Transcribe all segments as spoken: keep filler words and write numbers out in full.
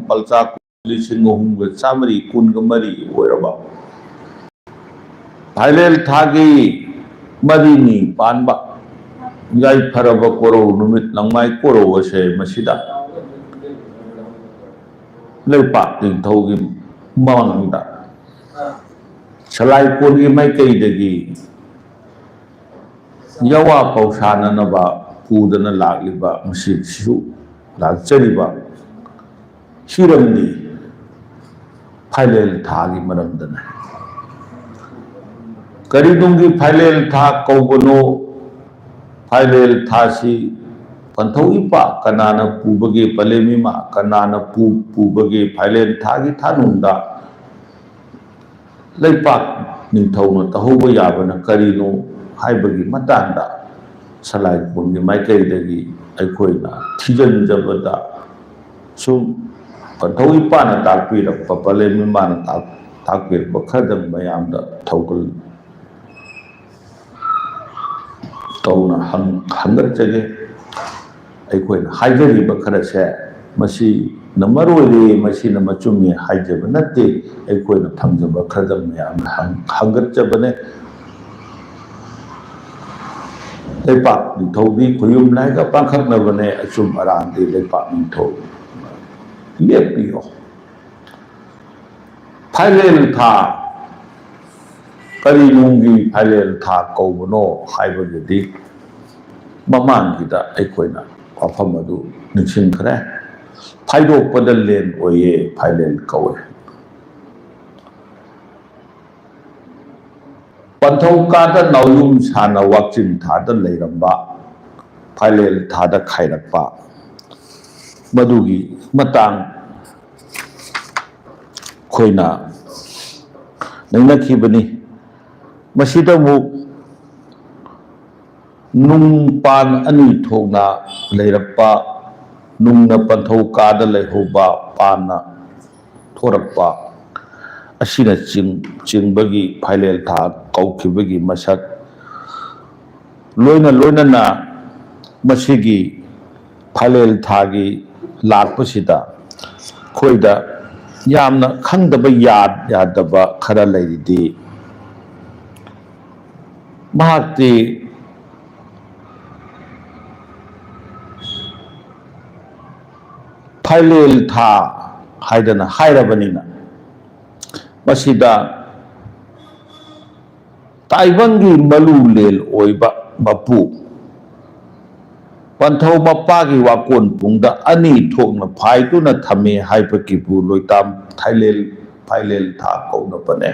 ꯄꯜꯆꯥ ꯂꯤꯁꯤꯡ ꯑꯍꯨꯝꯒ ꯆꯥꯃꯔꯤ ꯀꯨꯟꯒ ꯃꯔꯤ ꯑꯣꯏꯔꯕ ꯐꯥꯏꯂꯦꯜ ꯊꯥꯒꯤ ꯃꯔꯤꯅꯤ ꯄꯥꯟꯕ ꯌꯥꯏꯐꯔꯕ ꯀꯣꯔꯧ ꯅꯨꯃꯤꯠ ꯂꯪꯃꯥꯏ ꯀꯣꯔꯧ ꯑꯁꯦ ꯃꯁꯤꯗ ꯂꯩꯄꯥꯛ ꯅꯤꯡꯊꯧꯒꯤ ꯃꯃꯥꯡꯗ ꯁꯂꯥꯏꯀꯣꯟꯒꯤ ꯃꯥꯏꯀꯩꯗꯒꯤ ꯌꯋꯥ ꯄꯧꯁꯥꯅꯅꯕ ꯄꯨꯗꯅ ꯂꯥꯛꯂꯤꯕ ꯉꯁꯤꯁꯨ ꯂꯥꯛꯆꯔꯤꯕ ꯍꯤꯔꯝꯗꯤ ꯐꯥꯏꯂꯦꯜ ꯊꯥꯒꯤ ꯃꯔꯝꯗꯅꯤ꯫ ꯀꯔꯤꯅꯨꯡꯒꯤ ꯐꯥꯏꯂꯦꯜ ꯊꯥ ꯀꯧꯕꯅꯣ? ꯐꯥꯏꯂꯦꯜ ꯊꯥꯁꯤ ꯄꯟꯊꯧ ꯏꯄꯥ ꯀꯅꯥꯅ ꯄꯨꯕꯒꯦ, ꯄꯂꯦꯝ ꯏꯃꯥ ꯀꯅꯥꯅ ꯄꯨ-, ꯄꯨꯕꯒꯦ, ꯐꯥꯏꯂꯦꯜ ꯊꯥꯒꯤ ꯊꯥꯅꯨꯡꯗ ꯂꯩꯄꯥꯛ ꯅꯤꯡꯊꯧꯅ ꯇꯧꯍꯧꯕ ꯌꯥꯕꯅ ꯀꯔꯤꯅꯣ ꯍꯥꯏꯕꯒꯤ ꯃꯇꯥꯡꯗ ꯁꯂꯥꯏꯀꯣꯟꯒꯤ ꯃꯥꯏꯀꯩꯗꯒꯤ ꯑꯩꯈꯣꯏꯅ ꯊꯤꯖꯤꯟꯖꯕꯗ, ꯁꯨꯝ ꯄꯟꯊꯧ ꯏꯄꯥꯅ ꯇꯥꯛꯄꯤꯔꯛꯄ, ꯄꯂꯦꯝ ꯏꯃꯥꯅ ꯇꯥꯛ-, ꯇꯥꯛꯄꯤꯔꯛꯄ ꯈꯔꯗꯪ ꯃꯌꯥꯝꯗ ꯊꯧꯒꯜ ꯇꯧꯅ ꯍꯪ-, ꯍꯪꯒꯠꯆꯒꯦ꯫ ꯑꯩꯈꯣꯏꯅ ꯍꯥꯏꯖꯔꯤꯕ ꯈꯔꯁꯦ ꯃꯁꯤꯅ ꯃꯔꯨ ꯑꯣꯏꯔꯦ, ꯃꯁꯤꯅ ꯃꯆꯨꯝꯅꯤ ꯍꯥꯏꯖꯕ ꯅꯠꯇꯦ꯫ ꯑꯩꯈꯣꯏꯅ ꯐꯪꯖꯕ ꯈꯔꯗ ꯃꯌꯥꯝꯅ ꯍꯪ-, ꯍꯪꯒꯠꯆꯕꯅꯦ꯫ ꯂꯩꯄꯥꯛ ꯅꯤꯡꯊꯧꯗꯤ ꯈꯨꯌꯨꯝ ꯂꯥꯏꯒ ꯄꯥꯡꯈꯛꯅꯕꯅꯦ, ꯑꯆꯨꯝ ꯑꯔꯥꯟꯗꯤ ꯂꯩꯄꯥꯛ ꯅꯤꯡꯊꯧ ꯂꯦꯞꯄꯤꯌꯣ꯫ ꯐꯥꯏꯂꯦꯜ ꯊꯥ, ꯀꯔꯤ ꯅꯨꯡꯒꯤ ꯐꯥꯏꯂꯦꯜ ꯊꯥ ꯀꯧꯕꯅꯣ ꯍꯥꯏꯕꯒꯤꯗꯤ ꯃꯃꯥꯡꯒꯤꯗ ꯑꯩꯈꯣꯏꯅ ꯋꯥꯐꯝ ꯑꯗꯨ ꯅꯤꯡꯁꯤꯡꯈ꯭ꯔꯦ꯫ ꯐꯥꯏꯗꯣꯛꯄꯗ ꯂꯦꯟ ꯑꯣꯏꯌꯦ, ꯐꯥꯏꯂꯦꯜ ꯀꯧꯋꯦ꯫ ꯄꯟꯊꯧ ꯀꯥꯗ ꯅꯥꯎꯌꯨꯝ ꯁꯥꯅ ꯋꯥꯛꯆꯤꯟ ꯊꯥꯗ ꯂꯩꯔꯝꯕ ꯐꯥꯏꯂꯦꯜ ꯊꯥꯗ ꯈꯥꯏꯔꯛꯄ, ꯃꯗꯨꯒꯤ ꯃꯇꯥꯡ ꯑꯩꯈꯣꯏꯅ ꯅꯩꯅꯈꯤꯕꯅꯤ꯫ ꯃꯁꯤꯗ ꯑꯃꯨꯛ ꯅꯨꯡ ꯄꯥꯟ ꯑꯅꯤ ꯊꯣꯛꯅ ꯂꯩꯔꯛꯄ, ꯅꯨꯡꯅ ꯄꯟꯊꯧ ꯀꯥꯗ ꯂꯩꯍꯧꯕ, ꯄꯥꯟꯅ ꯊꯣꯔꯛꯄ ꯑꯁꯤꯅ ꯆꯤꯡ-, ꯆꯤꯡꯕꯒꯤ ꯐꯥꯏꯂꯦꯜ ꯊꯥ ꯀꯧꯈꯤꯕꯒꯤ ꯃꯁꯛ ꯂꯣꯏꯅ ꯂꯣꯏꯅꯅ ꯃꯁꯤꯒꯤ ꯐꯥꯏꯂꯦꯜ ꯊꯥꯒꯤ ꯂꯥꯛꯄꯁꯤꯗ ꯑꯩꯈꯣꯏꯗ ꯌꯥꯝꯅ ꯈꯪꯗꯕ ꯌꯥ-, ꯌꯥꯗꯕ ꯈꯔ ꯂꯩꯔꯤꯗꯤ, ꯃꯍꯥꯛꯇꯤ ꯐꯥꯏꯂꯦꯜ ꯊꯥ ꯍꯥꯏꯗꯅ ꯍꯥꯏꯔꯕꯅꯤꯅ, ꯃꯁꯤꯗ ꯇꯥꯏꯕꯪꯒꯤ ꯃꯂꯨꯂꯦꯜ ꯑꯣꯏꯕ ꯃꯄꯨ ꯄꯟꯊꯧ ꯃꯄꯥꯒꯤ ꯋꯥꯀꯣꯟ ꯄꯨꯡꯗ ꯑꯅꯤ ꯊꯣꯛꯅ ꯐꯥꯏꯗꯨꯅ ꯊꯝꯃꯤ ꯍꯥꯏꯕꯒꯤꯕꯨ ꯂꯣꯏꯇꯥꯝ ꯊꯥꯏꯂꯦꯜ, ꯐꯥꯏꯂꯦꯜ ꯊꯥ ꯀꯧꯅꯕꯅꯦ꯫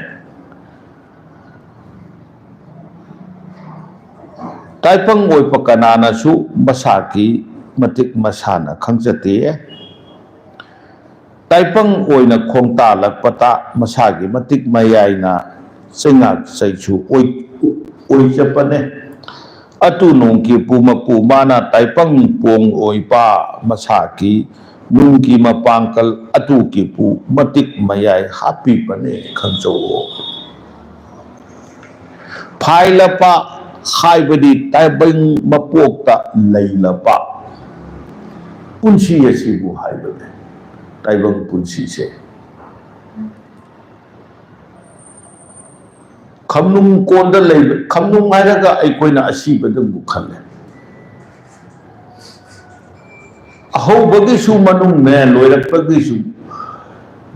ꯇꯥꯏꯄꯪ ꯑꯣꯏꯕ ꯀꯅꯥꯅꯁꯨ ꯃꯁꯥꯒꯤ ꯃꯇꯤꯛ ꯃꯁꯥꯅ ꯈꯪꯖꯗꯦ꯫ ꯇꯥꯏꯄꯪ ꯑꯣꯏꯅ ꯈꯣꯡꯇꯥꯜꯂꯛꯄꯗ ꯃꯁꯥꯒꯤ ꯃꯇꯤꯛ ꯃꯌꯥꯏꯅ ꯆꯩꯉꯥꯛ ꯆꯩꯁꯨ ꯑꯣꯏ-, ꯑꯣꯏꯖꯕꯅꯦ꯫ ꯑꯇꯨ ꯅꯣꯡꯒꯤ ꯄꯨ ꯃꯄꯨ ꯃꯥꯅ ꯇꯥꯏꯄꯪ ꯄꯣꯡ ꯑꯣꯏꯕ ꯃꯁꯥꯒꯤ ꯅꯨꯡꯒꯤ ꯃꯄꯥꯡꯒꯜ ꯑꯗꯨꯒꯤꯕꯨ ꯃꯇꯤꯛ ꯃꯌꯥꯏ ꯍꯥꯞꯄꯤꯕꯅꯦ ꯈꯪꯖꯧꯑꯣ꯫ ꯐꯥꯏꯂꯄ ꯍꯥꯏꯕꯗꯤ ꯇꯥꯏꯕꯪ ꯃꯄꯣꯛꯇ ꯂꯩꯂꯕ ꯄꯨꯟꯁꯤ ꯑꯁꯤꯕꯨ ꯍꯥꯏꯕꯅꯦ꯫ ꯇꯥꯏꯕꯪ ꯄꯨꯟꯁꯤꯁꯦ꯫ ꯈꯝꯅꯨꯡ ꯀꯣꯟꯗ ꯂꯩꯕ, ꯈꯝꯅꯨꯡ ꯍꯥꯏꯔꯒ ꯑꯩꯈꯣꯏꯅ ꯑꯁꯤꯕꯗꯕꯨ ꯈꯜꯂꯦ꯫ ꯑꯍꯧꯕꯒꯤꯁꯨ ꯃꯅꯨꯡꯅꯦ, ꯂꯣꯏꯔꯛꯄꯒꯤꯁꯨ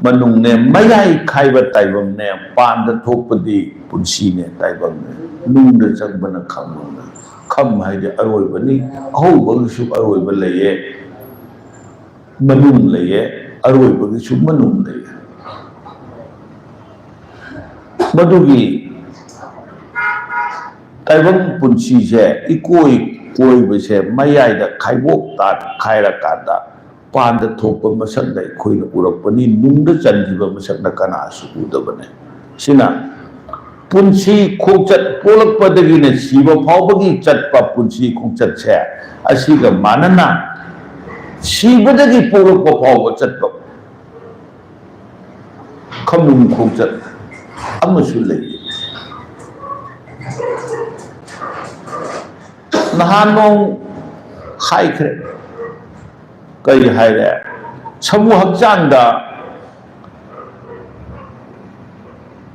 ꯃꯅꯨꯡꯅꯦ, ꯃꯌꯥꯏ ꯈꯥꯏꯕ ꯇꯥꯏꯕꯪꯅꯦ, ꯄꯥꯟꯗ ꯊꯣꯛꯄꯗꯤ ꯄꯨꯟꯁꯤꯅꯦ, ꯇꯥꯏꯕꯪꯅꯦ, ꯅꯨꯡꯗ ꯆꯪꯕꯅ ꯈꯝꯅꯨꯡꯅꯦ꯫ ꯈꯝ ꯍꯥꯏꯗꯤ ꯑꯔꯣꯏꯕꯅꯤ, ꯑꯍꯧꯕꯒꯤꯁꯨ ꯑꯔꯣꯏꯕ ꯂꯩꯌꯦ꯫ ꯃꯅꯨꯡ ꯂꯩꯌꯦ, ꯑꯔꯣꯏꯕꯒꯤꯁꯨ ꯃꯅꯨꯡ ꯂꯩꯌꯦ꯫ ꯃꯗꯨꯒꯤ ꯇꯥꯏꯕꯪ ꯄꯨꯟꯁꯤꯁꯦ ꯏꯀꯣꯏ ꯀꯣꯏꯕꯁꯦ ꯃꯌꯥꯏꯗ ꯈꯥꯏꯕꯣꯛ ꯇꯥꯅ ꯈꯥꯏꯔꯀꯥꯟꯗ ꯄꯥꯟꯗ ꯊꯣꯛꯄ ꯃꯁꯛꯅ ꯑꯩꯈꯣꯏꯅ ꯎꯔꯛꯄꯅꯤ, ꯅꯨꯡꯗ ꯆꯟꯈꯤꯕ ꯃꯁꯛꯅ ꯀꯅꯥꯁꯨ ꯎꯗꯕꯅꯦ꯫ ꯁꯤꯅ ꯄꯨꯟꯁꯤ ꯈꯣꯡꯆꯠ ꯄꯣꯛꯂꯛꯄꯗꯒꯤꯅ ꯁꯤꯕ ꯐꯥꯎꯕꯒꯤ ꯆꯠꯄ ꯄꯨꯟꯁꯤ ꯈꯣꯡꯆꯠꯁꯦ ꯑꯁꯤꯒ ꯃꯥꯟꯅꯅ ꯁꯤꯕꯗꯒꯤ ꯄꯣꯛꯂꯛꯄ ꯐꯥꯎꯕ ꯆꯠꯄ ꯈꯝꯅꯨꯡ ꯈꯣꯡꯆꯠ ꯑꯃꯁꯨ ꯂꯩ꯫ ꯅꯍꯥꯟ ꯅꯣꯡ ꯍꯥꯏꯈ꯭ꯔꯦ꯫ ꯀꯔꯤ ꯍꯥꯏꯔꯦ? ꯁꯥꯃꯨ ꯍꯛꯆꯥꯡꯗ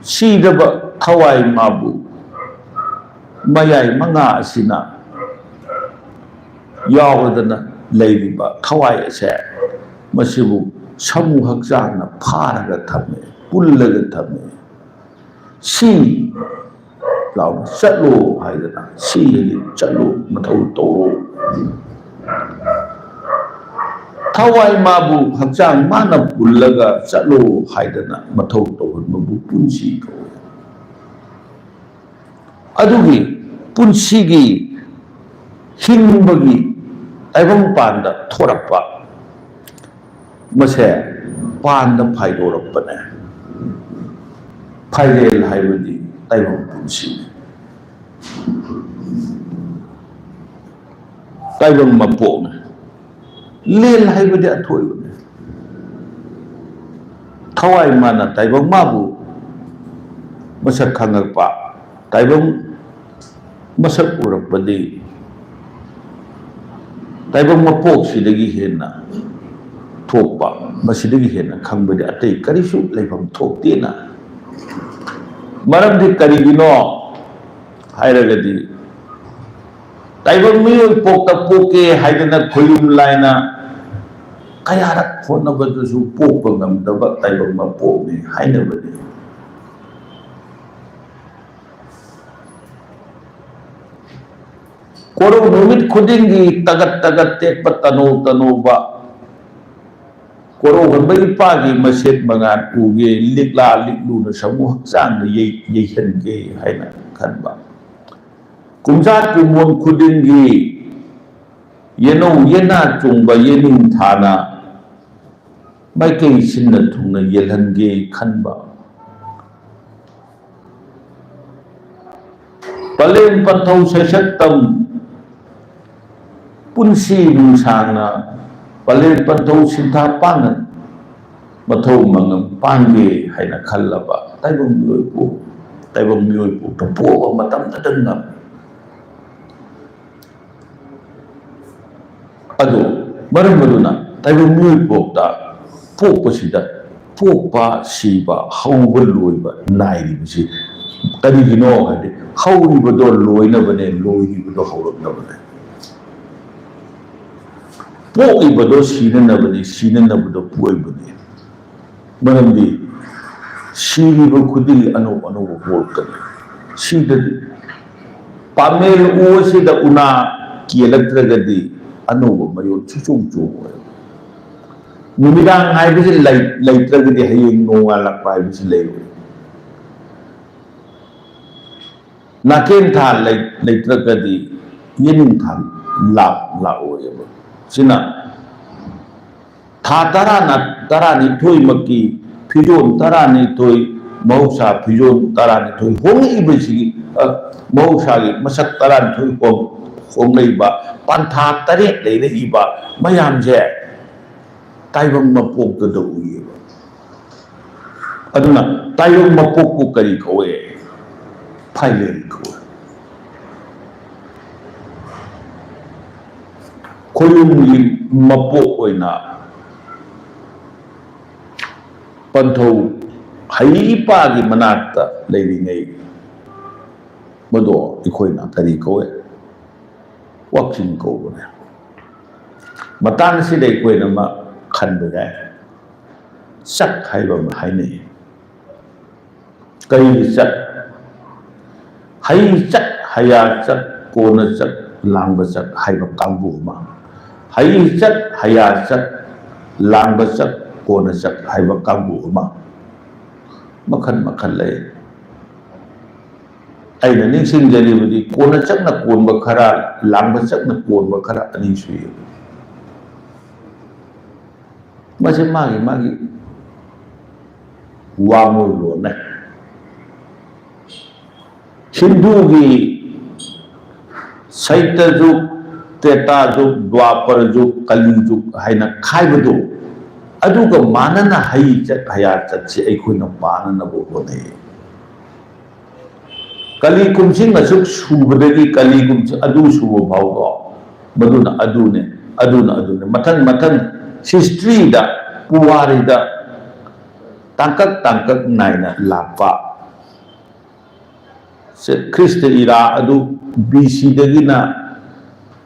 ꯁꯤꯗꯕ ꯊꯋꯥꯏ ꯃꯥꯕꯨ ꯃꯌꯥꯏ ꯃꯉꯥ ꯑꯁꯤꯅ ꯌꯥꯎꯔꯗꯅ ꯂꯩꯔꯤꯕ ꯊꯋꯥꯏ ꯑꯁꯦ, ꯃꯁꯤꯕꯨ ꯁꯥꯃꯨ ꯍꯛꯆꯥꯡꯅ ꯐꯥꯔꯒ ꯊꯝꯃꯦ, ꯄꯨꯜꯂꯒ ꯊꯝꯃꯦ꯫ "ꯁꯤ ꯂꯥꯎꯅ ꯆꯠꯂꯣ" ꯍꯥꯏꯗꯅ, "ꯁꯤ ꯍꯥꯏꯗꯤ ꯆꯠꯂꯣ, ꯃꯊꯧ ꯇꯧꯔꯣ"꯫ ꯊꯋꯥꯏ ꯃꯥꯕꯨ ꯍꯛꯆꯥꯡ ꯃꯥꯅ ꯄꯨꯜꯂꯒ ꯆꯠꯂꯣ ꯍꯥꯏꯗꯅ ꯃꯊꯧ ꯇꯧꯍꯟꯕꯕꯨ ꯄꯨꯟꯁꯤ ꯀꯧꯏ꯫ ꯑꯗꯨꯒꯤ ꯄꯨꯟꯁꯤꯒꯤ ꯍꯤꯡꯕꯒꯤ ꯇꯥꯏꯕꯪꯄꯥꯟꯗ ꯊꯣꯔꯛꯄ ꯃꯁꯦ ꯄꯥꯟꯗ ꯐꯥꯏꯗꯣꯔꯛꯄꯅꯦ꯫ ꯐꯥꯏꯔꯦꯜ ꯍꯥꯏꯕꯗꯤ ꯇꯥꯏꯕꯪ ꯄꯨꯟꯁꯤꯅꯤ꯫ ꯇꯥꯏꯕꯪ ꯃꯄꯣꯛꯅꯦ꯫ ꯂꯦꯜ ꯍꯥꯏꯕꯗꯤ ꯑꯊꯣꯏꯕꯅꯦ꯫ ꯊꯋꯥꯏ ꯃꯥꯅ ꯇꯥꯏꯕꯪ ꯃꯥꯕꯨ ꯃꯁꯛ ꯈꯪꯉꯛꯄ, ꯇꯥꯏꯕꯪ ꯃꯁꯛ ꯎꯔꯛꯄꯗꯤ ꯇꯥꯏꯕꯪ ꯃꯄꯣꯛꯁꯤꯗꯒꯤ ꯍꯦꯟꯅ ꯊꯣꯛꯄ, ꯃꯁꯤꯗꯒꯤ ꯍꯦꯟꯅ ꯈꯪꯕꯗꯤ ꯑꯇꯩ ꯀꯔꯤꯁꯨ ꯂꯩꯐꯝ ꯊꯣꯛꯇꯦꯅ꯫ ꯃꯔꯝꯗꯤ ꯀꯔꯤꯒꯤꯅꯣ ꯍꯥꯏꯔꯒꯗꯤ, ꯇꯥꯏꯕꯪ ꯃꯤꯑꯣꯏ ꯄꯣꯛꯇ ꯄꯣꯛꯀꯦ ꯍꯥꯏꯗꯅ ꯈꯣꯏꯌꯨꯝ ꯂꯥꯏꯅ ꯀꯌꯥꯔꯛ ꯍꯣꯠꯅꯕꯗꯁꯨ ꯄꯣꯛꯄ ꯉꯝꯗꯕ ꯇꯥꯏꯕꯪ ꯃꯄꯣꯛꯅꯤ ꯍꯥꯏꯅꯕꯅꯤ꯫ ꯀꯣꯔꯧ ꯅꯨꯃꯤꯠ ꯈꯨꯗꯤꯡꯒꯤ ꯇꯒꯠ ꯇꯒꯠ ꯇꯦꯛꯄ ꯇꯅꯧ ꯇꯅꯧꯕ ꯀꯣꯔꯧ ꯍꯟꯕ ꯏꯄꯥꯒꯤ ꯃꯁꯦꯠ ꯃꯉꯥꯜ ꯎꯒꯦ, ꯂꯤꯛꯂꯥ ꯂꯤꯛꯂꯨꯅ ꯁꯥꯃꯨ ꯍꯛꯆꯥꯡꯗ ꯌꯩ-, ꯌꯩꯍꯟꯒꯦ ꯍꯥꯏꯅ ꯈꯟꯕ꯫ ꯀꯨꯝꯖꯥ ꯀꯨꯝꯑꯣꯟ ꯈꯨꯗꯤꯡꯒꯤ ꯌꯦꯅꯧ ꯌꯦꯅꯥ ꯆꯣꯡꯕ ꯌꯦꯅꯤꯡ ꯊꯥꯅ ꯃꯥꯏꯀꯩ ꯁꯤꯟꯅ ꯊꯨꯡꯅ ꯌꯦꯜꯍꯟꯒꯦ ꯈꯟꯕ꯫ ꯄꯂꯦꯝ ꯄꯟꯊꯧ ꯁꯩꯁꯛꯇꯝ ꯄꯨꯟꯁꯤ ꯅꯨꯡꯁꯥꯡꯅ ꯄꯂꯦꯝ ꯄꯟꯊꯧ ꯁꯤꯟꯊꯥ ꯄꯥꯡꯅ ꯃꯊꯧ ꯃꯉꯝ ꯄꯥꯡꯒꯦ ꯍꯥꯏꯅ ꯈꯜꯂꯕ ꯇꯥꯏꯕꯪ ꯃꯤꯑꯣꯏꯕꯨ, ꯇꯥꯏꯕꯪ ꯃꯤꯑꯣꯏꯕꯨ ꯄꯣꯛꯑꯕ ꯃꯇꯝꯗꯇ ꯉꯝꯃꯤ꯫ ꯑꯗꯨ ꯃꯔꯝ ꯑꯗꯨꯅ ꯇꯥꯏꯕꯪ ꯃꯤꯑꯣꯏ ꯄꯣꯛꯇ ꯄꯣꯛꯄꯁꯤꯗ ꯄꯣꯛꯄ, ꯁꯤꯕ, ꯍꯧꯕ, ꯂꯣꯏꯕ ꯅꯥꯏꯔꯤꯕꯁꯤ ꯀꯔꯤꯒꯤꯅꯣ ꯍꯥꯏꯗꯤ, ꯍꯧꯔꯤꯕꯗꯣ ꯂꯣꯏꯅꯕꯅꯦ, ꯂꯣꯏꯔꯤꯕꯗꯣ ꯍꯧꯔꯛꯅꯕꯅꯦ꯫ ꯄꯣꯛꯏꯕꯗꯣ ꯁꯤꯅꯅꯕꯅꯤ, ꯁꯤꯅꯅꯕꯗꯣ ꯄꯣꯛꯏꯕꯅꯤ꯫ ꯃꯔꯝꯗꯤ ꯁꯤꯔꯤꯕ ꯈꯨꯗꯤꯡꯒꯤ ꯑꯅꯧ ꯑꯅꯧꯕ ꯄꯣꯛꯂꯛꯀꯅꯤ꯫ ꯁꯤꯗꯗꯤ ꯄꯥꯃꯦꯜ ꯎ ꯑꯁꯤꯗ ꯎꯅꯥ ꯀꯦꯜꯂꯛꯇ꯭ꯔꯒꯗꯤ ꯑꯅꯧꯕ ꯃꯌꯣꯟ ꯁꯨꯡꯆꯣꯡ ꯆꯣꯡꯉꯣꯏ꯫ ꯅꯨꯃꯤꯗꯥꯡ ꯍꯥꯏꯕꯁꯤ ꯂꯩ-, ꯂꯩꯇ꯭ꯔꯒꯗꯤ ꯍꯌꯦꯡ ꯅꯣꯡꯉꯥꯜꯂꯛꯄ ꯍꯥꯏꯕꯁꯤ ꯂꯩꯔꯣꯏ꯫ ꯅꯥꯀꯦꯟ ꯊꯥ ꯂꯩ-, ꯂꯩꯇ꯭ꯔꯒꯗꯤ ꯌꯦꯅꯤꯡꯊꯥ ꯂꯥꯛ-, ꯂꯥꯛꯑꯣꯏꯕ꯫ ꯁꯤꯅ ꯊꯥ ꯇꯔꯥꯅ-, ꯇꯔꯥꯅꯤꯊꯣꯏꯃꯛꯀꯤ ꯐꯤꯖꯣꯜ ꯇꯔꯥꯅꯤꯊꯣꯏ, ꯃꯍꯧꯁꯥ ꯐꯤꯖꯣꯜ ꯇꯔꯥꯅꯤꯊꯣꯏ ꯍꯣꯡꯂꯛꯏꯕꯁꯤꯒꯤ, ꯑ, ꯃꯍꯧꯁꯥꯒꯤ ꯃꯁꯛ ꯇꯔꯥꯅꯤꯊꯣꯏ ꯍꯣꯡ-, ꯍꯣꯡꯂꯛꯏꯕ ꯄꯟꯊꯥ ꯇꯔꯦꯠ ꯂꯩꯔꯛꯏꯕ ꯃꯌꯥꯝꯁꯦ ꯇꯥꯏꯕꯪ ꯃꯄꯣꯛꯇꯨꯗ ꯎꯏꯌꯦꯕ꯫ ꯑꯗꯨꯅ ꯇꯥꯏꯕꯪ ꯃꯄꯣꯛꯄꯨ ꯀꯔꯤ ꯀꯧꯋꯦ? ꯐꯥꯏꯂꯦꯟ ꯀꯧꯋꯦ꯫ ꯈꯣꯏꯅꯨꯡꯒꯤ ꯃꯄꯣꯛ ꯑꯣꯏꯅ ꯄꯟꯊꯧ ꯍꯩꯄꯥꯒꯤ ꯃꯅꯥꯛꯇ ꯂꯩꯔꯤꯉꯩ ꯃꯗꯣ ꯑꯩꯈꯣꯏꯅ ꯀꯔꯤ ꯀꯧꯋꯦ? ꯋꯥꯛꯆꯤꯡ ꯀꯧꯕꯅꯦ꯫ ꯃꯇꯥꯡ ꯑꯁꯤꯗ ꯑꯩꯈꯣꯏꯅ ꯑꯃ ꯈꯟꯕ ꯌꯥꯏ꯫ ꯆꯛ ꯍꯥꯏꯕ ꯑꯃ ꯍꯥꯏꯅꯩ꯫ ꯀꯔꯤꯒꯤ ꯆꯛ? ꯍꯩ ꯆꯛ, ꯍꯌꯥ ꯆꯛ, ꯀꯣꯟꯅ ꯆꯛ, ꯂꯥꯡꯕ ꯆꯛ ꯍꯥꯏꯕ ꯀꯥꯡꯕꯨ ꯑꯃ꯫ ꯍꯩ ꯆꯛ, ꯍꯌꯥ ꯆꯛ, ꯂꯥꯡꯕ ꯆꯛ, ꯀꯣꯟꯅ ꯆꯛ ꯍꯥꯏꯕ ꯀꯥꯡꯕꯨ ꯑꯃ꯫ ꯃꯈꯜ ꯃꯈꯜ ꯂꯩ꯫ ꯑꯩꯅ ꯅꯤꯡꯁꯤꯡꯖꯔꯤꯕꯗꯤ ꯀꯣꯟꯅ ꯆꯛꯅ ꯀꯣꯟꯕ ꯈꯔ, ꯂꯥꯡꯕ ꯆꯛꯅ ꯀꯣꯟꯕ ꯈꯔ ꯑꯅꯤ ꯁꯨꯏ꯫ ꯃꯁꯤ ꯃꯥꯒꯤ ꯃꯥꯒꯤ ꯋꯥꯉꯣꯜꯂꯣꯟꯅꯦ꯫ ꯍꯤꯟꯗꯨꯒꯤ ꯁꯩꯇ ꯖꯨꯒ, ꯇ꯭ꯔꯦꯇꯥ ꯖꯨꯒ, ꯗ꯭ꯋꯥꯄꯔ ꯖꯨꯒ, ꯀꯂꯤ ꯖꯨꯒ ꯍꯥꯏꯅ ꯈꯥꯏꯕꯗꯨ, ꯑꯗꯨꯒ ꯃꯥꯟꯅꯅ ꯍꯩ ꯆꯠ ꯍꯌꯥ ꯆꯠꯁꯤ ꯑꯩꯈꯣꯏꯅ ꯄꯥꯟꯅꯅꯕ ꯍꯣꯠꯅꯩ꯫ ꯀꯂꯤ ꯀꯨꯝꯁꯤꯡ ꯑꯁꯨꯛ ꯁꯨꯕꯗꯒꯤ ꯀꯂꯤ ꯀꯨꯝꯁꯤ ꯑꯗꯨ ꯁꯨꯕ ꯐꯥꯎꯕ, ꯃꯗꯨꯅ ꯑꯗꯨꯅꯦ, ꯑꯗꯨꯅ ꯑꯗꯨꯅꯦ, ꯃꯊꯪ ꯃꯊꯪ ꯍꯤꯁꯇ꯭ꯔꯤꯗ, ꯄꯨꯋꯥꯔꯤꯗ ꯇꯥꯡꯀꯛ ꯇꯥꯡꯀꯛ ꯅꯥꯏꯅ ꯂꯥꯛꯄ ꯁꯦ, ꯈ꯭ꯔꯤꯁꯇ ꯏꯔꯥ ꯑꯗꯨ ꯕꯤ ꯁꯤꯗꯒꯤꯅ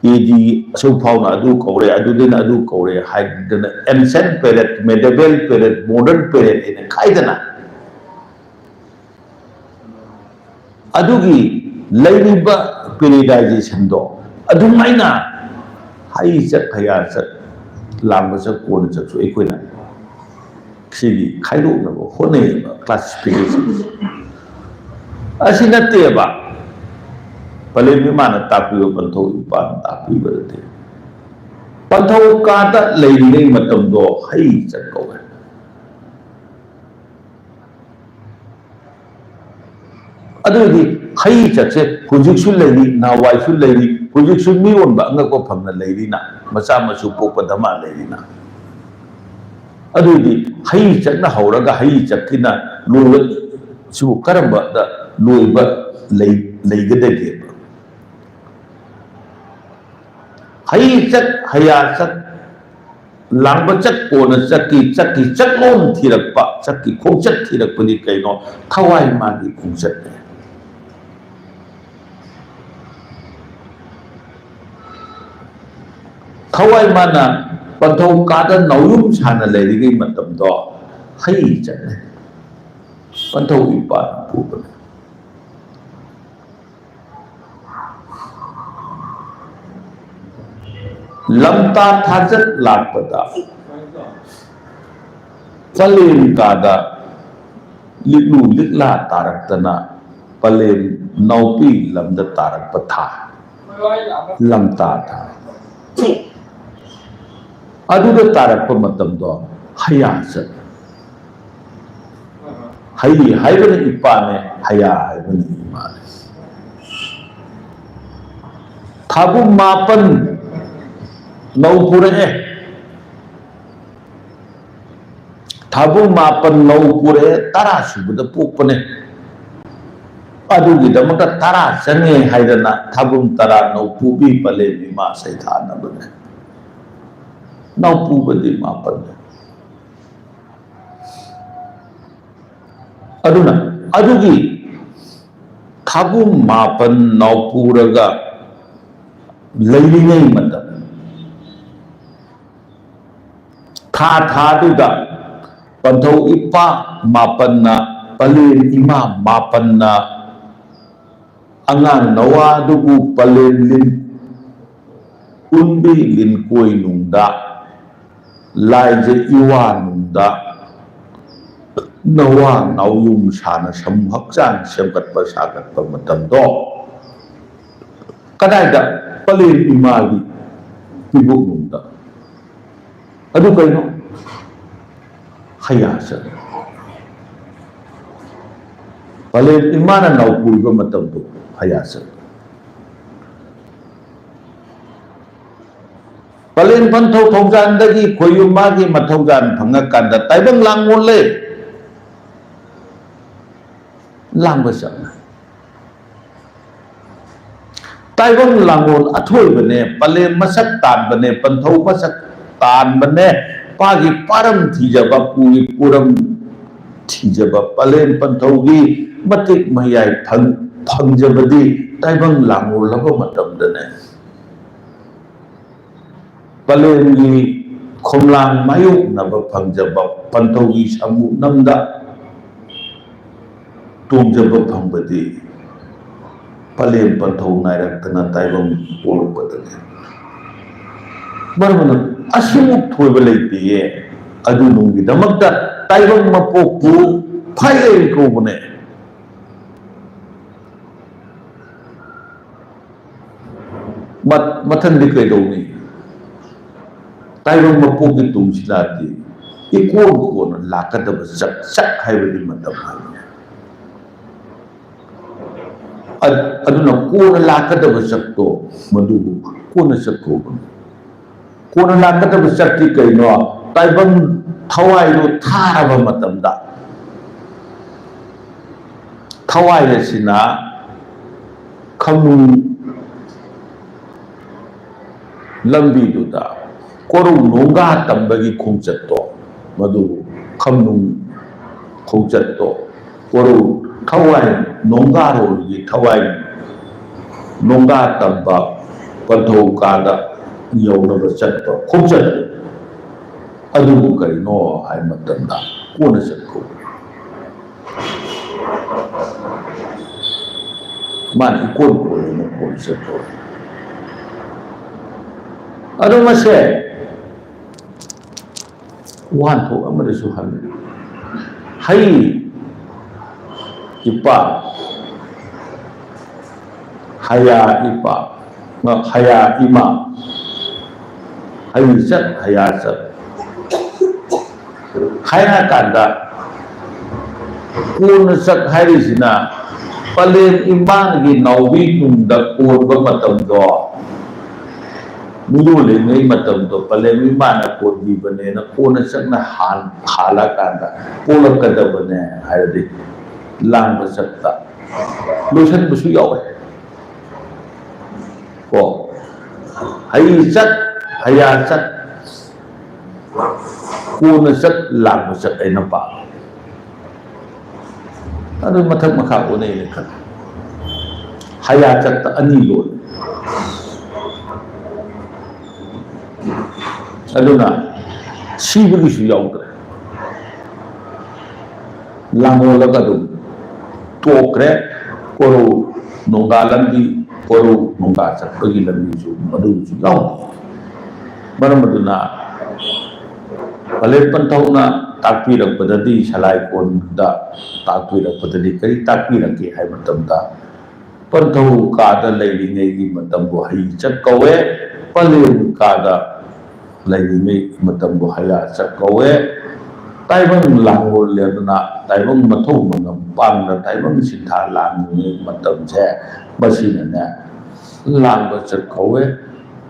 ꯑꯦ ꯗꯤ ꯑꯁꯨꯛ ꯐꯥꯎꯅ ꯑꯗꯨ ꯀꯧꯔꯦ, ꯑꯗꯨꯗꯅ ꯑꯗꯨ ꯀꯧꯔꯦ ꯍꯥꯏꯗꯅ ancient period, medieval period, modern period ꯍꯥꯏꯅ ꯈꯥꯏꯗꯅ ꯑꯗꯨꯒꯤ ꯂꯩꯔꯤꯕ periodization ꯗꯣ ꯑꯗꯨꯃꯥꯏꯅ ꯍꯩ ꯆꯠ, ꯍꯩꯌꯥ ꯆꯠ, ꯂꯥꯡꯕ ꯆꯠ, ꯀꯣꯟꯅ ꯆꯠꯁꯨ ꯑꯩꯈꯣꯏꯅ ꯁꯤꯒꯤ ꯈꯥꯏꯗꯣꯛꯅꯕ ꯍꯣꯠꯅꯩꯌꯦꯕ classification ꯁꯦ꯫ ꯑꯁꯤ ꯅꯠꯇꯦꯕ ꯄꯂꯦꯝ ꯏꯃꯥꯅ ꯇꯥꯛꯄꯤꯕ, ꯄꯟꯊꯧ ꯏꯄꯥꯅ ꯇꯥꯛꯄꯤꯕ ꯅꯠꯇꯦ꯫ ꯄꯟꯊꯧ ꯀꯥꯗ ꯂꯩꯔꯤꯉꯩ ꯃꯇꯝꯗꯣ ꯍꯩ ꯆꯠ ꯀꯧꯋꯦ꯫ ꯑꯗꯨꯗꯤ ꯍꯩ ꯆꯠꯁꯦ ꯍꯧꯖꯤꯛꯁꯨ ꯂꯩꯔꯤ, ꯅꯍꯥꯟꯋꯥꯏꯁꯨ ꯂꯩꯔꯤ, ꯍꯧꯖꯤꯛꯁꯨ ꯃꯤꯑꯣꯟꯕ ꯑꯉꯛꯄ ꯐꯪꯅ ꯂꯩꯔꯤꯅ, ꯃꯆꯥ ꯃꯁꯨ ꯄꯣꯛꯄ ꯙꯃꯥ ꯂꯩꯔꯤꯅ꯫ ꯑꯗꯨꯗꯤ ꯍꯩ ꯆꯠꯅ ꯍꯧꯔꯒ ꯍꯩ ꯆꯠꯀꯤꯅ ꯂꯣꯏꯕ ꯁꯤꯕꯨ ꯀꯔꯝꯕꯗ ꯂꯣꯏꯕ ꯂꯩ-, ꯂꯩꯒꯗꯒꯦꯕ? ꯍꯩ ꯆꯠ, ꯍꯩꯌꯥ ꯆꯠ, ꯂꯥꯡꯕ ꯆꯠ, ꯀꯣꯟꯅ ꯆꯠꯀꯤ, ꯆꯠꯀꯤ ꯆꯠꯂꯣꯟ ꯊꯤꯔꯛꯄ, ꯆꯠꯀꯤ ꯈꯣꯡꯆꯠ ꯊꯤꯔꯛꯄꯗꯤ ꯀꯩꯅꯣ? ꯊꯋꯥꯏ ꯃꯥꯒꯤ ꯈꯣꯡꯆꯠꯅꯦ꯫ ꯊꯋꯥꯏ ꯃꯥꯅ ꯄꯟꯊꯧ ꯀꯥꯗ ꯅꯥꯎꯌꯨꯝ ꯁꯥꯅ ꯂꯩꯔꯤꯉꯩ ꯃꯇꯝꯗꯣ ꯍꯩ ꯆꯠꯅꯩ꯫ ꯄꯟꯊꯧ ꯏꯄꯥꯅ ꯄꯨꯕꯅꯦ꯫ ꯂꯝꯇꯥ ꯊꯥꯖꯠ ꯂꯥꯛꯄꯗ ꯆꯂꯦꯝ ꯀꯥꯗ ꯂꯤꯛꯂꯨ ꯂꯤꯛꯂꯥ ꯇꯥꯔꯛꯇꯅ ꯄꯂꯦꯝ ꯅꯥꯎꯄꯤ ꯂꯝꯗ ꯇꯥꯔꯛꯄ ꯊꯥ꯫ ꯂꯝꯇꯥ ꯊꯥ꯫ ꯑꯗꯨꯗ ꯇꯥꯔꯛꯄ ꯃꯇꯝꯗꯣ ꯍꯌꯥ ꯆꯠ꯫ ꯍꯩ ꯍꯥꯏꯕꯅ ꯏꯄꯥꯅꯦ, ꯍꯌꯥ ꯍꯥꯏꯕꯅ ꯏꯃꯥꯅꯦ꯫ ꯊꯥꯕꯨꯝ ꯃꯥꯄꯟ ꯅꯧ ꯄꯨꯔꯛꯑꯦ꯫ ꯊꯥꯕꯨꯝ ꯃꯥꯄꯟ ꯅꯧ ꯄꯨꯔꯛꯑꯦ, ꯇꯔꯥ ꯁꯨꯕꯗ ꯄꯣꯛꯄꯅꯦ꯫ ꯑꯗꯨꯒꯤꯗꯃꯛꯇ ꯇꯔꯥ ꯆꯪꯉꯦ ꯍꯥꯏꯗꯅ ꯊꯥꯕꯨꯝ ꯇꯔꯥ ꯅꯧ ꯄꯨꯕꯤ ꯄꯂꯦꯝ ꯏꯃꯥ ꯁꯩꯊꯥꯅꯕꯅꯦ꯫ ꯅꯥꯎꯄꯨꯕꯗꯤ ꯃꯥꯄꯟꯅꯦ꯫ ꯑꯗꯨꯅ ꯑꯗꯨꯒꯤ ꯊꯥꯕꯨꯝ ꯃꯥꯄꯟ ꯅꯥꯎꯄꯨꯔꯒ ꯂꯩꯔꯤꯉꯩ ꯃꯇꯝ, ꯊꯥ ꯊꯥꯗꯨꯗ ꯄꯟꯊꯧ ꯏꯄꯥ ꯃꯥꯄꯟꯅ, ꯄꯂꯦꯝ ꯏꯃꯥ ꯃꯥꯄꯟꯅ ꯑꯉꯥꯡ ꯅꯋꯥꯗꯨꯕꯨ ꯄꯂꯦꯝ ꯂꯤꯟ ꯀꯨꯟꯕꯤ ꯂꯤꯟꯀꯣꯏ ꯅꯨꯡꯗ, ꯂꯥꯏꯖ ꯏꯋꯥ ꯅꯨꯡꯗ, ꯅꯋꯥ ꯅꯥꯎꯌꯨꯝ ꯁꯥꯅ ꯁꯃꯨ ꯍꯛꯆꯥꯡ ꯁꯦꯝꯒꯠꯄ ꯁꯥꯒꯠꯄ ꯃꯇꯝꯗꯣ, ꯀꯗꯥꯏꯗ? ꯄꯂꯦꯝ ꯏꯃꯥꯒꯤ ꯄꯤꯕꯨꯛ ꯅꯨꯡꯗ꯫ ꯑꯗꯨ ꯀꯩꯅꯣ? ꯍꯌꯥꯁ꯫ ꯄꯂꯦꯝ ꯏꯃꯥꯅ ꯅꯥꯎꯄꯨꯏꯕ ꯃꯇꯝꯗꯣ ꯍꯌꯥꯁ꯫ ꯄꯂꯦꯝ ꯄꯟꯊꯧ ꯊꯧꯖꯥꯟꯗꯒꯤ ꯈꯣꯏꯌꯨꯝ ꯃꯥꯒꯤ ꯃꯊꯧꯖꯥꯟ ꯐꯪꯉꯀꯥꯟꯗ ꯇꯥꯏꯕꯪ ꯂꯥꯡꯒꯣꯜꯂꯦ꯫ ꯂꯥꯡꯕ ꯆꯠꯂꯦ꯫ ꯇꯥꯏꯕꯪ ꯂꯥꯡꯒꯣꯜ ꯑꯊꯣꯏꯕꯅꯦ, ꯄꯂꯦꯝ ꯃꯁꯛ ꯇꯥꯟꯕꯅꯦ, ꯄꯟꯊꯧ ꯃꯁꯛ ꯇꯥꯟꯕꯅꯦ, ꯄꯥꯒꯤ ꯄꯥꯔꯝ ꯊꯤꯖꯕ, ꯄꯨꯒꯤ ꯄꯨꯔꯝ ꯊꯤꯖꯕ, ꯄꯂꯦꯝ ꯄꯟꯊꯧꯒꯤ ꯃꯇꯤꯛ ꯃꯌꯥꯏ ꯐꯪ-, ꯐꯪꯖꯕꯗꯤ ꯇꯥꯏꯕꯪ ꯂꯥꯡꯒꯣꯜꯂꯕ ꯃꯇꯝꯗꯅꯦ꯫ ꯄꯂꯦꯝꯒꯤ ꯈꯣꯝꯂꯥꯡ ꯃꯥꯌꯣꯛꯅꯕ ꯐꯪꯖꯕ ꯄꯟꯊꯧꯒꯤ ꯁꯥꯃꯨ ꯅꯝꯗ ꯇꯣꯡꯖꯕ ꯐꯪꯕꯗꯤ ꯄꯂꯦꯝ ꯄꯟꯊꯧ ꯅꯥꯏꯔꯛꯇꯅ ꯇꯥꯏꯕꯪ ꯄꯣꯛꯂꯛꯄꯗꯅꯤ꯫ ꯃꯔꯝ ꯑꯗꯨꯅ ꯑꯁꯤꯃꯨꯛ ꯊꯣꯏꯕ ꯂꯩꯇꯦꯌꯦ꯫ ꯑꯗꯨꯅꯨꯡꯒꯤꯗꯃꯛꯇ ꯇꯥꯏꯕꯪ ꯃꯄꯣꯛꯄꯨ ꯐꯥꯏꯔꯦꯜ ꯀꯧꯕꯅꯦ꯫ ꯃ-, ꯃꯊꯪꯗꯤ ꯀꯩꯗꯧꯅꯤ? ꯇꯥꯏꯕꯪ ꯃꯄꯣꯛꯀꯤ ꯇꯨꯡꯁꯤꯜꯂꯛꯑꯗꯤ ꯏꯀꯣꯟ ꯀꯣꯟꯅ ꯂꯥꯛꯀꯗꯕ ꯆꯛ, ꯆꯛ ꯍꯥꯏꯕꯗꯤ ꯃꯇꯝ ꯍꯥꯏꯕꯅꯤ꯫ ꯑ-, ꯑꯗꯨꯅ ꯀꯣꯟꯅ ꯂꯥꯛꯀꯗꯕ ꯆꯛꯇꯣ ꯃꯗꯨꯕꯨ ꯀꯣꯟꯅ ꯆꯛ ꯀꯧꯕꯅꯤ꯫ ꯀꯣꯟꯅ ꯂꯥꯛꯀꯗꯕ ꯆꯛꯇꯤ ꯀꯩꯅꯣ? ꯇꯥꯏꯕꯪ ꯊꯋꯥꯏꯗꯨ ꯊꯥꯔꯕ ꯃꯇꯝꯗ, ꯊꯋꯥꯏ ꯑꯁꯤꯅ ꯈꯪꯅꯨꯡ ꯂꯝꯕꯤꯗꯨꯗ ꯀꯣꯔꯧ ꯅꯣꯡꯒꯥ ꯇꯝꯕꯒꯤ ꯈꯣꯡꯆꯠꯇꯣ, ꯃꯗꯨ ꯈꯝꯅꯨꯡ ꯈꯣꯡꯆꯠꯇꯣ, ꯀꯣꯔꯧ ꯊꯋꯥꯏ, ꯅꯣꯡꯒꯥꯔꯣꯜꯒꯤ ꯊꯋꯥꯏ, ꯅꯣꯡꯒꯥ ꯇꯝꯕ ꯄꯟꯊꯧ ꯀꯥꯗ ꯌꯧꯅꯕ ꯆꯠꯄ ꯈꯣꯡꯆꯠ ꯑꯗꯨꯕꯨ ꯀꯔꯤꯅꯣ ꯍꯥꯏꯕ ꯃꯇꯝꯗ ꯀꯣꯟꯅ ꯆꯠ ꯀꯧꯏ꯫ ꯃꯥꯅ ꯏꯀꯣꯟ ꯀꯣꯟꯅꯅ ꯀꯣꯟ ꯆꯠꯄ꯫ ꯑꯗꯨ ꯃꯁꯦ ꯋꯥꯍꯟꯊꯣꯛ ꯑꯃꯗꯁꯨ ꯍꯜꯂꯤ꯫ ꯍꯩ ꯏꯄꯥ, ꯍꯌꯥ ꯏꯄꯥ, ꯍꯌꯥ ꯏꯃꯥ, ꯍꯩ ꯆꯠ, ꯍꯌꯥ ꯆꯠ ꯍꯥꯏꯔ ꯀꯥꯟꯗ, ꯀꯣꯟꯅ ꯆꯠ ꯍꯥꯏꯔꯤꯁꯤꯅ ꯄꯂꯦꯝ ꯏꯃꯥꯒꯤ ꯅꯥꯎꯕꯤ ꯅꯨꯡꯗ ꯀꯣꯟꯕ ꯃꯇꯝꯗꯣ, ꯃꯤꯔꯣꯜꯂꯤꯉꯩ ꯃꯇꯝꯗꯣ ꯄꯂꯦꯝ ꯏꯃꯥꯅ ꯀꯣꯟꯕꯤꯕꯅꯦꯅ ꯀꯣꯟꯅ ꯆꯠꯅ ꯍꯥꯟ-, ꯍꯥꯜꯂꯀꯥꯟꯗ ꯄꯣꯛꯂꯛꯀꯗꯕꯅꯦ ꯍꯥꯏꯔꯗꯤ ꯂꯥꯡꯕ ꯆꯠꯇ ꯂꯣꯏꯁꯤꯟꯕꯁꯨ ꯌꯥꯎꯋꯦ꯫ ꯀꯣ, ꯍꯩ ꯆꯠ, ꯍꯌꯥ ꯆꯠ, ꯀꯣꯟꯅ ꯆꯠ, ꯂꯥꯡꯕ ꯆꯠ ꯍꯥꯏꯅ ꯄꯥꯜꯂꯤ꯫ ꯑꯗꯨ ꯃꯊꯛ ꯃꯈꯥ ꯑꯣꯟꯅꯩꯅ ꯈꯜꯂꯤ꯫ ꯍꯌꯥ ꯆꯠꯇ ꯑꯅꯤ ꯂꯣꯜꯂꯤ꯫ ꯑꯗꯨꯅ ꯁꯤꯕꯒꯤꯁꯨ ꯌꯥꯎꯗ꯭ꯔꯦ꯫ ꯂꯥꯡꯂꯣꯜꯂꯒ ꯑꯗꯨꯝ ꯇꯣꯛꯈ꯭ꯔꯦ꯫ ꯀꯣꯔꯧ ꯅꯣꯡꯒꯥ ꯂꯝꯕꯤ, ꯀꯣꯔꯧ ꯅꯣꯡꯒꯥ ꯆꯠꯄꯒꯤ ꯂꯝꯕꯤꯁꯨ ꯃꯗꯨꯒꯤꯁꯨ ꯌꯥꯎꯗꯦ꯫ ꯃꯔꯝ ꯑꯗꯨꯅ ꯄꯂꯦꯝ ꯄꯟꯊꯧꯅ ꯇꯥꯛꯄꯤꯔꯛꯄꯗꯗꯤ, ꯁꯂꯥꯏꯀꯣꯟꯗ ꯇꯥꯛꯄꯤꯔꯛꯄꯗꯗꯤ ꯀꯔꯤ ꯇꯥꯛꯄꯤꯔꯛꯀꯦ ꯍꯥꯏꯕ ꯃꯇꯝꯗ, ꯄꯟꯊꯧ ꯀꯥꯗ ꯂꯩꯔꯤꯉꯩꯒꯤ ꯃꯇꯝꯕꯨ ꯍꯩ ꯆꯠ ꯀꯧꯋꯦ, ꯄꯂꯦꯝ ꯀꯥꯗ ꯂꯩꯔꯤꯉꯩ ꯃꯇꯝꯕꯨ ꯍꯌꯥ ꯆꯠ ꯀꯧꯋꯦ꯫ ꯇꯥꯏꯕꯪ ꯂꯥꯡꯑꯣꯜ ꯂꯦꯝꯗꯅ ꯇꯥꯏꯕꯪ ꯃꯊꯧ ꯃꯉꯝ ꯄꯥꯡꯗ ꯇꯥꯏꯕꯪ ꯁꯤꯟꯊꯥ ꯂꯥꯡꯂꯤꯉꯩ ꯃꯇꯝꯁꯦ ꯃꯁꯤꯅꯅꯦ ꯂꯥꯡꯕ ꯆꯠ ꯀꯧꯋꯦ꯫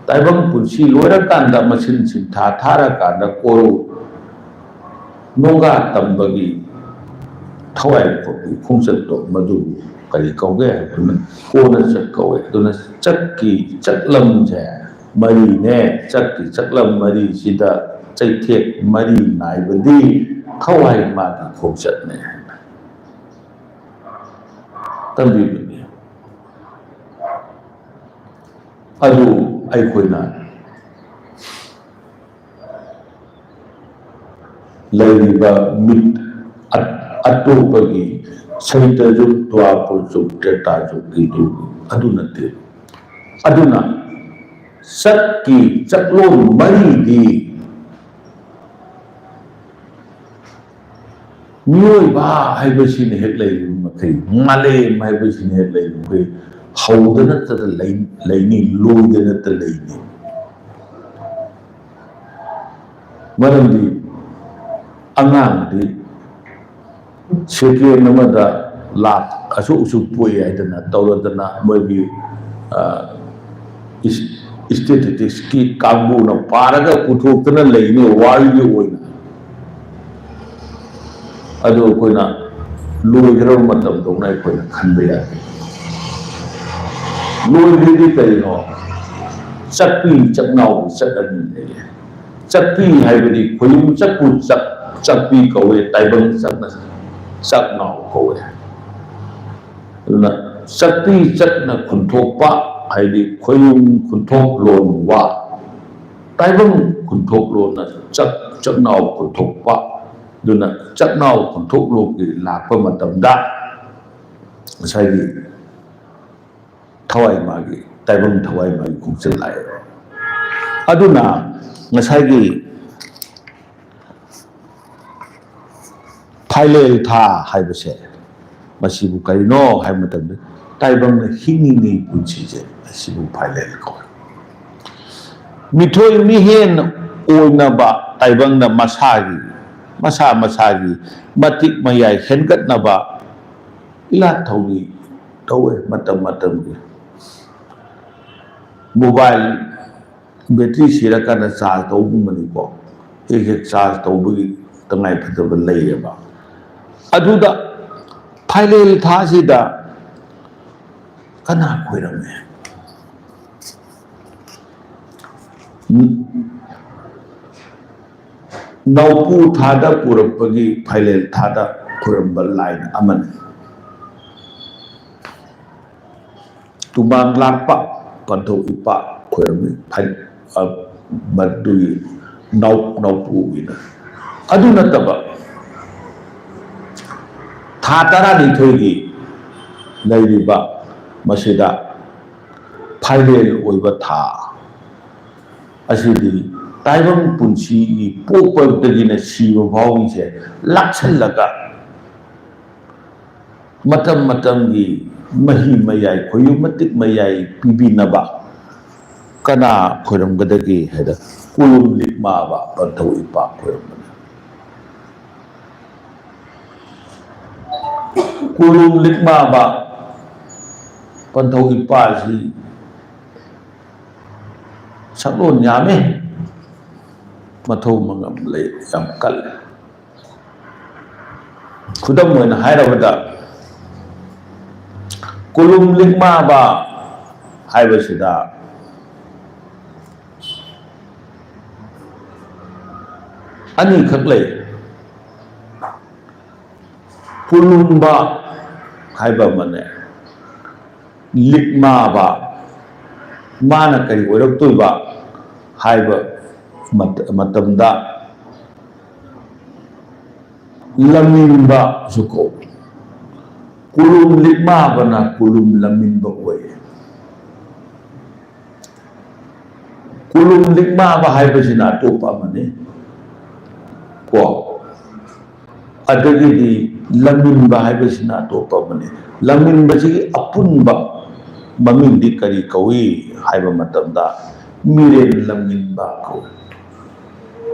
ꯇꯥꯏꯕꯪ ꯄꯨꯟꯁꯤ ꯂꯣꯏꯔꯀꯥꯟꯗ ꯃꯁꯤꯟ ꯁꯤꯟꯊꯥ ꯊꯥꯔꯀꯥꯟꯗ ꯀꯣꯔꯧ ꯅꯣꯡꯒꯥ ꯇꯝꯕꯒꯤ ꯊꯋꯥꯏ ꯐꯕꯒꯤ ꯈꯣꯡꯆꯠꯇꯣ ꯃꯗꯨꯕꯨ ꯀꯔꯤ ꯀꯧꯒꯦ ꯍꯥꯏꯕꯗꯨꯅ ꯀꯣꯟꯅ ꯆꯠ ꯀꯧꯋꯦ꯫ ꯑꯗꯨꯅ ꯆꯠꯀꯤ ꯆꯠꯂꯝꯁꯦ ꯃꯔꯤꯅꯦ, ꯆꯠꯀꯤ ꯆꯠꯂꯝ ꯃꯔꯤꯁꯤꯗ ꯆꯩꯊꯦꯛ ꯃꯔꯤ ꯅꯥꯏꯕꯗꯤ ꯊꯋꯥꯏ ꯃꯥꯒꯤ ꯈꯣꯡꯆꯠꯅꯦ ꯍꯥꯏꯅ ꯇꯝꯕꯤꯕꯅꯤ꯫ ꯑꯗꯨ ꯑꯩꯈꯣꯏꯅ ꯂꯩꯔꯤꯕ ꯃꯤꯠ ꯑ-, ꯑꯇꯣꯞꯄꯒꯤ ꯁꯩꯇ ꯖꯨꯒ, ꯗ꯭ꯋꯥꯄꯔ ꯖꯨꯒ, ꯇ꯭ꯔꯦꯇꯥ ꯖꯨꯒꯀꯤꯗꯨ ꯑꯗꯨ ꯅꯠꯇꯦ꯫ ꯑꯗꯨꯅ ꯆꯠꯀꯤ ꯆꯠꯂꯣꯟ ꯃꯔꯤꯗꯤ ꯃꯤꯑꯣꯏꯕ ꯍꯥꯏꯕꯁꯤꯅ ꯍꯦꯛ ꯂꯩꯔꯤꯕ ꯃꯈꯩ, ꯃꯥꯂꯦꯝ ꯍꯥꯏꯕꯁꯤꯅ ꯍꯦꯛ ꯂꯩꯔꯤꯕ ꯃꯈꯩ, ꯍꯧꯗ ꯅꯠꯇꯅ ꯂꯩ-, ꯂꯩꯅꯤ, ꯂꯣꯏꯗ ꯅꯠꯇꯅ ꯂꯩꯅꯤ꯫ ꯃꯔꯝꯗꯤ ꯑꯉꯥꯡꯗꯤ ꯁꯦꯀꯦꯟ ꯑꯃꯗ ꯂꯥꯛ ꯑꯁꯨꯛ ꯑꯁꯨꯛ ꯄꯣꯛꯏ ꯍꯥꯏꯗꯅ ꯇꯧꯔꯗꯅ ꯃꯣꯏꯒꯤ, ꯑ, ꯏꯁ-, ꯏꯁꯇꯦꯇꯤꯁꯇꯤꯛꯁꯀꯤ ꯀꯥꯡꯕꯨꯅ ꯄꯥꯔꯒ ꯄꯨꯊꯣꯛꯇꯅ ꯂꯩꯅꯤ ꯋꯥꯔꯜꯒꯤ ꯑꯣꯏꯅ꯫ ꯑꯗꯨ ꯑꯩꯈꯣꯏꯅ ꯂꯣꯏꯈ꯭ꯔꯕ ꯃꯇꯝꯗꯧꯅ ꯑꯩꯈꯣꯏꯅ ꯈꯟꯕ ꯌꯥꯗꯦ꯫ ꯂꯣꯏꯈ꯭ꯔꯗꯤ ꯀꯔꯤꯅꯣ? ꯆꯠꯄꯤ ꯆꯠꯅꯥꯎꯒꯤ ꯆꯠ ꯑꯅꯤ ꯂꯩꯌꯦ꯫ ꯆꯠꯄꯤ ꯍꯥꯏꯕꯗꯤ ꯈꯣꯌꯨꯝ ꯆꯠꯄꯨ ꯆꯠ-, ꯆꯠꯄꯤ ꯀꯧꯋꯦ, ꯇꯥꯏꯕꯪ ꯆꯠꯅ ꯆꯠꯅꯥꯎ ꯀꯧꯋꯦ꯫ ꯑꯗꯨꯅ ꯆꯠꯄꯤ ꯆꯠꯅ ꯈꯨꯟꯊꯣꯛꯄ ꯍꯥꯏꯗꯤ ꯈꯣꯌꯨꯝ ꯈꯨꯟꯊꯣꯛ ꯂꯣꯟ ꯋꯥ, ꯇꯥꯏꯕꯪ ꯈꯨꯟꯊꯣꯛ ꯂꯣꯟꯅ ꯆꯠ-, ꯆꯠꯅꯥꯎ ꯈꯨꯟꯊꯣꯛꯄ꯫ ꯑꯗꯨꯅ ꯆꯠꯅꯥꯎ ꯈꯨꯟꯊꯣꯛ ꯂꯣꯟꯒꯤ ꯂꯥꯛꯄ ꯃꯇꯝꯗ ꯉꯁꯥꯏꯒꯤ ꯊꯋꯥꯏ ꯃꯥꯒꯤ, ꯇꯥꯏꯕꯪ ꯊꯋꯥꯏ ꯃꯥꯒꯤ ꯈꯣꯡꯆꯠ ꯂꯥꯛꯑꯦꯕ꯫ ꯑꯗꯨꯅ ꯉꯁꯥꯏꯒꯤ ꯐꯥꯏꯂꯦꯜ ꯊꯥ ꯍꯥꯏꯕꯁꯦ ꯃꯁꯤꯕꯨ ꯀꯔꯤꯅꯣ ꯍꯥꯏꯕ ꯃꯇꯝꯗ ꯇꯥꯏꯕꯪꯅ ꯍꯤꯡꯉꯤꯉꯩ ꯄꯨꯟꯁꯤꯁꯦ ꯑꯁꯤꯕꯨ ꯐꯥꯏꯂꯦꯜ ꯀꯧꯏ꯫ ꯃꯤꯊꯣꯏ ꯃꯤꯍꯦꯟ ꯑꯣꯏꯅꯕ ꯇꯥꯏꯕꯪꯅ ꯃꯁꯥꯒꯤ, ꯃꯁꯥ ꯃꯁꯥꯒꯤ ꯃꯇꯤꯛ ꯃꯌꯥꯏ ꯍꯦꯟꯒꯠꯅꯕ ꯏꯂꯥꯠ ꯊꯧꯔꯤ ꯇꯧꯋꯦ ꯃꯇꯝ ꯃꯇꯝꯒꯤ꯫ ꯃꯣꯕꯥꯏꯜ ꯕꯦꯇ꯭ꯔꯤ ꯁꯤꯔꯀꯥꯟꯗ ꯆꯥꯔꯖ ꯇꯧꯕꯒꯨꯝꯕꯅꯤꯀꯣ꯫ ꯍꯦꯛ ꯍꯦꯛ ꯆꯥꯔꯖ ꯇꯧꯕꯒꯤ ꯇꯉꯥꯏ ꯐꯗꯕ ꯂꯩꯌꯦꯕ꯫ ꯑꯗꯨꯗ ꯐꯥꯏꯂꯦꯜ ꯊꯥꯁꯤꯗ ꯀꯅꯥ ꯈꯣꯏꯔꯝꯃꯦ? ꯅꯥꯎꯄꯨ ꯊꯥꯗ ꯄꯨꯔꯛꯄꯒꯤ ꯐꯥꯏꯔꯦꯜ ꯊꯥꯗ ꯈꯨꯔꯨꯝꯕ ꯂꯥꯏꯟ ꯑꯃꯅꯤ꯫ ꯇꯨꯃꯥꯡ ꯂꯥꯛꯄ ꯄꯟꯊꯧ ꯏꯄꯥ ꯈꯣꯏꯔꯝꯃꯤ꯫ ꯐꯩ-, ꯑ, ꯃꯗꯨꯒꯤ ꯅꯥꯎ-, ꯅꯥꯎꯄꯨꯒꯤꯅ꯫ ꯑꯗꯨ ꯅꯠꯇꯕ, ꯊꯥ ꯇꯔꯥꯅꯤꯊꯣꯏꯒꯤ ꯂꯩꯔꯤꯕ ꯃꯁꯤꯗ ꯐꯥꯏꯔꯦꯜ ꯑꯣꯏꯕ ꯊꯥ ꯑꯁꯤꯗꯤ ꯇꯥꯏꯕꯪ ꯄꯨꯟꯁꯤꯒꯤ ꯄꯣꯛꯄꯗꯒꯤꯅ ꯁꯤꯕ ꯐꯥꯎꯕꯁꯦ ꯂꯥꯛꯁꯜꯂꯒ ꯃꯇꯝ ꯃꯇꯝꯒꯤ ꯃꯍꯤ ꯃꯌꯥꯏ, ꯈꯣꯏꯌꯨꯝ ꯃꯇꯤꯛ ꯃꯌꯥꯏ ꯄꯤꯕꯤꯅꯕ ꯀꯅꯥ ꯈꯣꯏꯔꯝꯒꯗꯒꯦ ꯍꯥꯏꯗ ꯀꯣꯂꯨꯝ ꯂꯤꯛꯃꯥꯕ ꯄꯟꯊꯧ ꯏꯄꯥ ꯈꯣꯏꯔꯝꯕꯅꯤ꯫ ꯀꯣꯂꯨꯝ ꯂꯤꯛꯃꯥꯕ ꯄꯟꯊꯧ ꯏꯄꯥꯁꯤ ꯁꯛꯂꯣꯟ ꯌꯥꯝꯃꯤ, ꯃꯊꯧ ꯃꯉꯝ ꯂꯩ, ꯌꯥꯝ ꯀꯜꯂꯤ꯫ ꯈꯨꯗꯝ ꯑꯣꯏꯅ ꯍꯥꯏꯔꯕꯗ, ꯀꯣꯂꯨꯝ ꯂꯤꯛꯃꯥꯕ ꯍꯥꯏꯕꯁꯤꯗ ꯑꯅꯤꯈꯛ ꯂꯩ꯫ ꯀꯣꯂꯨꯝꯕ ꯍꯥꯏꯕ ꯑꯃꯅꯦ, ꯂꯤꯛꯃꯥꯕ, ꯃꯥꯅ ꯀꯔꯤ ꯑꯣꯏꯔꯛꯇꯣꯏꯕ ꯍꯥꯏꯕ ꯃꯇ-, ꯃꯇꯝꯗ ꯂꯝꯅꯤꯡꯕꯁꯨ ꯀꯧꯏ꯫ ꯀꯣꯂꯨꯝ ꯂꯤꯛꯃꯥꯕꯅ ꯀꯣꯂꯨꯝ ꯂꯝꯅꯤꯡꯕ ꯑꯣꯏ꯫ ꯀꯣꯂꯨꯝ ꯂꯤꯛꯃꯥꯕ ꯍꯥꯏꯕꯁꯤꯅ ꯑꯇꯣꯞꯄ ꯑꯃꯅꯤ꯫ ꯀꯣ? ꯑꯗꯒꯤꯗꯤ ꯂꯝꯅꯤꯡꯕ ꯍꯥꯏꯕꯁꯤꯅ ꯑꯇꯣꯞꯄ ꯑꯃꯅꯤ꯫ ꯂꯝꯅꯤꯡꯕꯁꯤꯒꯤ ꯑꯄꯨꯟꯕ ꯃꯃꯤꯡꯗꯤ ꯀꯔꯤ ꯀꯧꯏ ꯍꯥꯏꯕ ꯃꯇꯝꯗ, ꯃꯤꯔꯦꯟ ꯂꯝꯅꯤꯡꯕ ꯀꯧꯏ꯫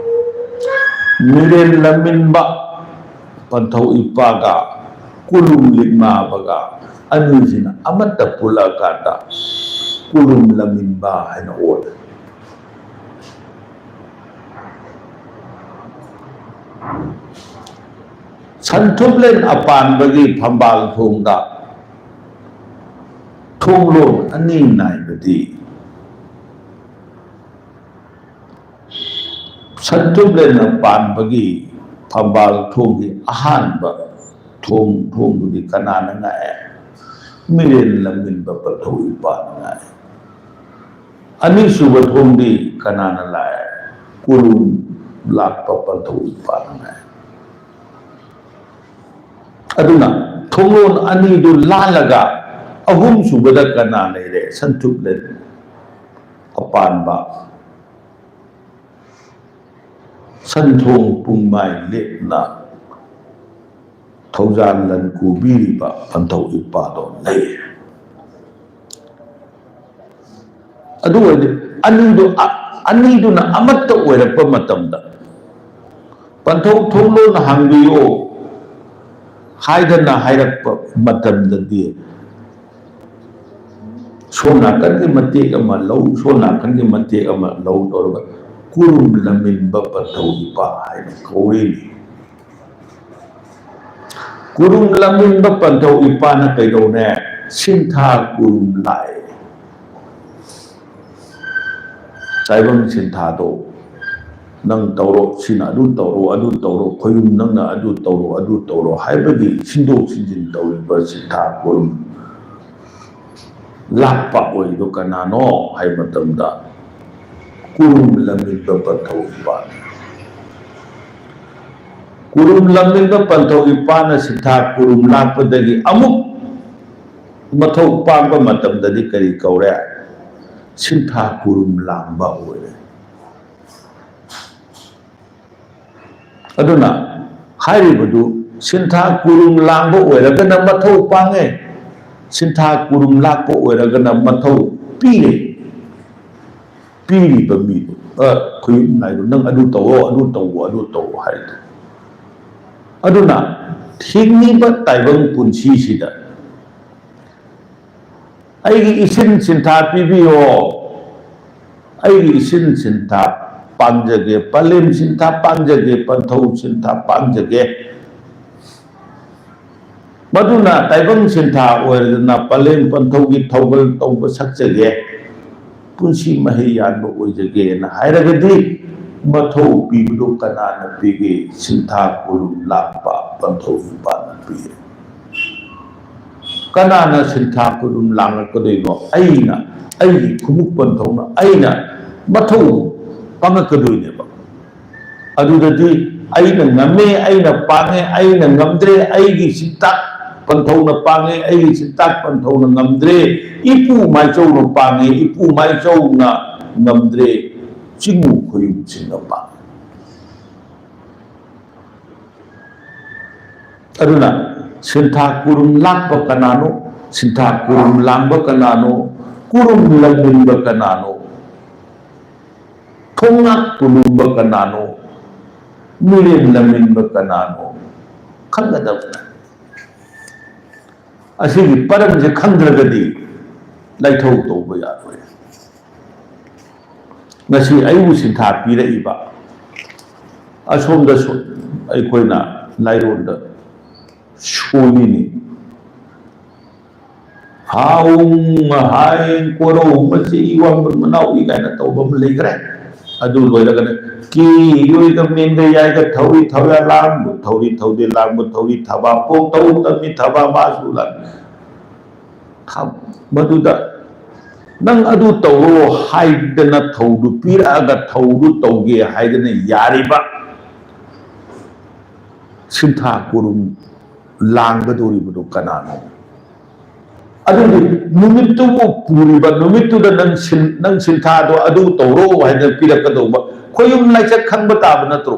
ꯃꯤꯔꯦꯟ ꯂꯝꯅꯤꯡꯕ ꯄꯟꯊꯧ ꯏꯄꯥꯒ ꯀꯣꯂꯨꯝ ꯂꯤꯛꯃꯥꯕꯒ ꯑꯅꯤꯁꯤꯅ ꯑꯃꯠꯇ ꯄꯨꯜꯂꯛꯑꯀꯥꯟꯗ ꯀꯣꯂꯨꯝ ꯂꯝꯅꯤꯡꯕ ꯍꯥꯏꯅ ꯑꯣꯜꯂꯦ꯫ ꯁꯟꯊꯨꯞꯂꯦꯟ ꯑꯄꯥꯟꯕꯒꯤ ꯐꯝꯕꯥꯜ ꯊꯣꯡꯗ ꯊꯣꯡꯂꯣꯟ ꯑꯅꯤ ꯅꯥꯏꯕꯗꯤ ꯁꯟꯇ꯭ꯔꯨꯞꯂꯦꯟꯅ ꯄꯥꯟꯕꯒꯤ ꯐꯝꯕꯥꯜ ꯊꯣꯡꯒꯤ ꯑꯍꯥꯟꯕ ꯊꯣꯡ, ꯊꯣꯡꯗꯨꯗꯤ ꯀꯅꯥꯅ ꯉꯥꯛꯑꯦ? ꯃꯤꯔꯦꯟ ꯂꯝꯃꯤꯟꯕ ꯄꯟꯊꯧ ꯏꯄꯥꯅ ꯉꯥꯛꯑꯦ꯫ ꯑꯅꯤꯁꯨꯕ ꯊꯣꯡꯗꯤ ꯀꯅꯥꯅ ꯂꯥꯛꯑꯦ? ꯀꯨꯔꯨꯝ ꯂꯥꯛꯄ ꯄꯟꯊꯧ ꯏꯄꯥꯅ ꯉꯥꯛꯑꯦ꯫ ꯑꯗꯨꯅ ꯊꯣꯡꯂꯣꯟ ꯑꯅꯤꯗꯨ ꯂꯥꯜꯂꯒ ꯑꯍꯨꯝꯁꯨꯕꯗ ꯀꯅꯥ ꯂꯩꯔꯦ? ꯁꯟꯇ꯭ꯔꯨꯞꯂꯦꯟ ꯑꯄꯥꯟꯕ꯫ ꯁꯟꯊꯣꯡ ꯄꯨꯡꯃꯥꯏ ꯂꯦꯞꯅ ꯊꯧꯖꯥꯜ ꯂꯟ ꯀꯨꯕꯤꯔꯤꯕ ꯄꯟꯊꯧ ꯏꯄꯥꯗꯣ ꯂꯩ꯫ ꯑꯗꯨ ꯑꯣꯏꯔꯗꯤ ꯑꯅꯤꯗꯨ, ꯑ-, ꯑꯅꯤꯗꯨꯅ ꯑꯃꯠꯇ ꯑꯣꯏꯔꯛꯄ ꯃꯇꯝꯗ, "ꯄꯟꯊꯧ ꯊꯣꯡꯂꯣꯟ ꯍꯥꯡꯕꯤꯌꯣ" ꯍꯥꯏꯗꯅ ꯍꯥꯏꯔꯛꯄ ꯃꯇꯝꯗꯗꯤ, ꯁꯣꯝ ꯅꯥꯀꯟꯒꯤ ꯃꯇꯦꯛ ꯑꯃ ꯂꯧ, ꯁꯣꯝ ꯅꯥꯀꯟꯒꯤ ꯃꯇꯦꯛ ꯑꯃ ꯂꯧ ꯇꯧꯔꯒ ꯀꯨꯔꯨꯝ ꯂꯝꯃꯤꯟꯕ ꯄꯟꯊꯧ ꯏꯄꯥ ꯍꯥꯏꯅ ꯀꯧꯔꯤꯅꯤ꯫ ꯀꯨꯔꯨꯝ ꯂꯝꯃꯤꯟꯕ ꯄꯟꯊꯧ ꯏꯄꯥꯅ ꯀꯩꯗꯧꯅꯦ? ꯁꯤꯟꯊꯥ ꯀꯨꯔꯨꯝ ꯂꯥꯛꯑꯦ꯫ ꯇꯥꯏꯕꯪ ꯁꯤꯟꯊꯥꯗꯣ ꯅꯪ ꯇꯧꯔꯣ, ꯁꯤꯅ ꯑꯗꯨ ꯇꯧꯔꯣ, ꯑꯗꯨ ꯇꯧꯔꯣ, ꯈꯣꯏꯌꯨꯝ ꯅꯪꯅ ꯑꯗꯨ ꯇꯧꯔꯣ, ꯑꯗꯨ ꯇꯧꯔꯣ ꯍꯥꯏꯕꯒꯤ ꯁꯤꯟꯗꯣꯛ ꯁꯤꯟꯖꯤꯟ ꯇꯧꯔꯤꯕ ꯁꯤꯟꯊꯥ ꯀꯨꯔꯨꯝ ꯂꯥꯛꯄ ꯑꯣꯏꯔꯤꯗꯣ ꯀꯅꯥꯅꯣ ꯍꯥꯏꯕ ꯃꯇꯝꯗ, ꯀꯨꯔꯨꯝ ꯂꯝꯃꯤꯟꯕ ꯄꯟꯊꯧ ꯏꯄꯥꯅꯤ꯫ ꯀꯨꯔꯨꯝ ꯂꯝꯃꯤꯟꯕ ꯄꯟꯊꯧ ꯏꯄꯥꯅ ꯁꯤꯟꯊꯥ ꯀꯨꯔꯨꯝ ꯂꯥꯛꯄꯗꯒꯤ ꯑꯃꯨꯛ ꯃꯊꯧ ꯄꯥꯡꯕ ꯃꯇꯝꯗꯗꯤ ꯀꯔꯤ ꯀꯧꯔꯦ? ꯁꯤꯟꯊꯥ ꯀꯨꯔꯨꯝ ꯂꯥꯡꯕ ꯑꯣꯏꯔꯦ꯫ ꯑꯗꯨꯅ ꯍꯥꯏꯔꯤꯕꯗꯨ ꯁꯤꯟꯊꯥ ꯀꯨꯔꯨꯝ ꯂꯥꯡꯕ ꯑꯣꯏꯔꯒꯅ ꯃꯊꯧ ꯄꯥꯡꯉꯦ, ꯁꯤꯟꯊꯥ ꯀꯨꯔꯨꯝ ꯂꯥꯛꯄ ꯑꯣꯏꯔꯒꯅ ꯃꯊꯧ ꯄꯤꯔꯦ꯫ ꯄꯤꯔꯤꯕ ꯃꯤꯗꯨ, ꯑ, ꯈꯨꯌꯨꯝ ꯅꯥꯏꯗꯨ, "ꯅꯪ ꯑꯗꯨ ꯇꯧꯔꯣ, ꯑꯗꯨ ꯇꯧꯔꯣ, ꯑꯗꯨ ꯇꯧꯔꯣ" ꯍꯥꯏꯗꯣ꯫ ꯑꯗꯨꯅ ꯍꯤꯡꯉꯤꯕ ꯇꯥꯏꯕꯪ ꯄꯨꯟꯁꯤꯁꯤꯗ ꯑꯩꯒꯤ ꯏꯁꯤꯟ ꯁꯤꯟꯊꯥ ꯄꯤꯕꯤꯌꯣ, ꯑꯩꯒꯤ ꯏꯁꯤꯟ ꯁꯤꯟꯊꯥ ꯄꯥꯡꯖꯒꯦ, ꯄꯂꯦꯝ ꯁꯤꯟꯊꯥ ꯄꯥꯡꯖꯒꯦ, ꯄꯟꯊꯧ ꯁꯤꯟꯊꯥ ꯄꯥꯡꯖꯒꯦ꯫ ꯃꯗꯨꯅ ꯇꯥꯏꯕꯪ ꯁꯤꯟꯊꯥ ꯑꯣꯏꯔꯗꯅ ꯄꯂꯦꯝ ꯄꯟꯊꯧꯒꯤ ꯊꯧꯒꯜ ꯇꯧꯕ ꯁꯛꯆꯒꯦ, ꯄꯨꯟꯁꯤ ꯃꯍꯩ ꯌꯥꯟꯕ ꯑꯣꯏꯖꯒꯦꯅ ꯍꯥꯏꯔꯒꯗꯤ, ꯃꯊꯧ ꯄꯤꯕꯗꯨ ꯀꯅꯥꯅ ꯄꯤꯒꯦ? ꯁꯤꯟꯊꯥ ꯀꯨꯔꯨꯝ ꯂꯥꯡꯕ ꯄꯟꯊꯧ ꯅꯨꯄꯥꯅ ꯄꯤꯔꯦ꯫ ꯀꯅꯥꯅ ꯁꯤꯟꯊꯥ ꯀꯨꯔꯨꯝ ꯂꯥꯡꯂꯛꯀꯗꯣꯏꯅꯣ? ꯑꯩꯅ, ꯑꯩꯒꯤ ꯈꯨꯃꯨꯛ ꯄꯟꯊꯧꯅ ꯑꯩꯅ ꯃꯊꯧ ꯄꯥꯡꯉꯛꯀꯗꯣꯏꯅꯦꯕ꯫ ꯑꯗꯨꯗꯗꯤ ꯑꯩꯅ ꯉꯝꯃꯦ, ꯑꯩꯅ ꯄꯥꯡꯉꯦ, ꯑꯩꯅ ꯉꯝꯗ꯭ꯔꯦ, ꯑꯩꯒꯤ ꯁꯤꯟꯇꯥꯛ ꯄꯟꯊꯧꯅ ꯄꯥꯡꯉꯦ, ꯑꯩꯒꯤ ꯁꯤꯟꯇꯥꯛ ꯄꯟꯊꯧꯅ ꯉꯝꯗ꯭ꯔꯦ, ꯏꯄꯨ ꯃꯥꯏꯆꯧꯅ ꯄꯥꯡꯉꯦ, ꯏꯄꯨ ꯃꯥꯏꯆꯧꯅ ꯉꯝꯗ꯭ꯔꯦ, ꯆꯤꯡꯉꯨ ꯈꯣꯏꯌꯨꯝꯁꯤꯡꯅ ꯄꯥꯡꯉꯦ꯫ ꯑꯗꯨꯅ ꯁꯤꯟꯊꯥ ꯀꯨꯔꯨꯝ ꯂꯥꯛꯄ ꯀꯅꯥꯅꯣ? ꯁꯤꯟꯊꯥ ꯀꯨꯔꯨꯝ ꯂꯥꯡꯕ ꯀꯅꯥꯅꯣ? ꯀꯨꯔꯨꯝ ꯂꯪꯃꯤꯟꯕ ꯀꯅꯥꯅꯣ? ꯊꯣꯡꯉꯥꯛꯄꯨ ꯂꯨꯝꯕ ꯀꯅꯥꯅꯣ? ꯃꯤꯔꯦꯝ ꯂꯝꯃꯤꯟꯕ ꯀꯅꯥꯅꯣ? ꯈꯪꯒꯗꯕꯅꯤ꯫ ꯑꯁꯤꯒꯤ ꯄꯔꯝꯁꯦ ꯈꯪꯗ꯭ꯔꯒꯗꯤ ꯂꯥꯏꯊꯧ ꯇꯧꯕ ꯌꯥꯔꯣꯏ꯫ ꯉꯁꯤ ꯑꯩꯕꯨ ꯁꯤꯟꯊꯥ ꯄꯤꯔꯛꯏꯕ ꯑꯁꯣꯝꯗꯁꯨ ꯑꯩꯈꯣꯏꯅ ꯂꯥꯏꯔꯣꯟꯗ ꯁꯣꯏꯔꯤꯅꯤ꯫ ꯍꯥꯎ ꯍꯥꯏ ꯀꯣꯔꯧ ꯃꯆꯤ ꯋꯥꯡꯕ ꯃꯅꯥꯎ ꯏ ꯀꯥꯏꯅ ꯇꯧꯕ ꯑꯃ ꯂꯩꯈ꯭ꯔꯦ꯫ ꯑꯗꯨ ꯂꯣꯏꯔꯒꯅ ꯀꯤ ꯌꯣꯏꯒ ꯃꯦꯟꯒ ꯌꯥꯏꯒ ꯊꯧꯔꯤ ꯊꯧꯌꯥ ꯂꯥꯡꯕ ꯊꯧꯔꯤ ꯊꯧꯗꯦ ꯂꯥꯡꯕ ꯊꯧꯔꯤ ꯊꯕꯥ ꯄꯣꯛ ꯇꯧ ꯇꯝꯃꯤ ꯊꯕꯥ ꯃꯥꯁꯨ ꯂꯥꯡ ꯊ-, ꯃꯗꯨꯗ ꯅꯪ ꯑꯗꯨ ꯇꯧꯔꯣ ꯍꯥꯏꯗꯅ ꯊꯧꯗꯨ ꯄꯤꯔꯛꯑꯒ ꯊꯧꯗꯨ ꯇꯧꯒꯦ ꯍꯥꯏꯗꯅ ꯌꯥꯔꯤꯕ ꯁꯤꯟꯊꯥ ꯀꯨꯔꯨꯝ ꯂꯥꯡꯒꯗꯧꯔꯤꯕꯗꯨ ꯀꯅꯥꯅꯣ? ꯑꯗꯨꯗꯤ ꯅꯨꯃꯤꯠꯇꯨꯕꯨ ꯄꯨꯔꯤꯕ ꯅꯨꯃꯤꯠꯇꯨꯗ ꯅꯪ ꯁꯤꯟ-, ꯅꯪ ꯁꯤꯟꯊꯥꯗꯣ ꯑꯗꯨ ꯇꯧꯔꯣ ꯍꯥꯏꯗꯅ ꯄꯤꯔꯛꯀꯗꯧꯕ ꯈꯣꯏꯌꯨꯝ ꯂꯥꯏꯆꯠ ꯈꯪꯕ ꯇꯥꯕ ꯅꯠꯇ꯭ꯔꯣ?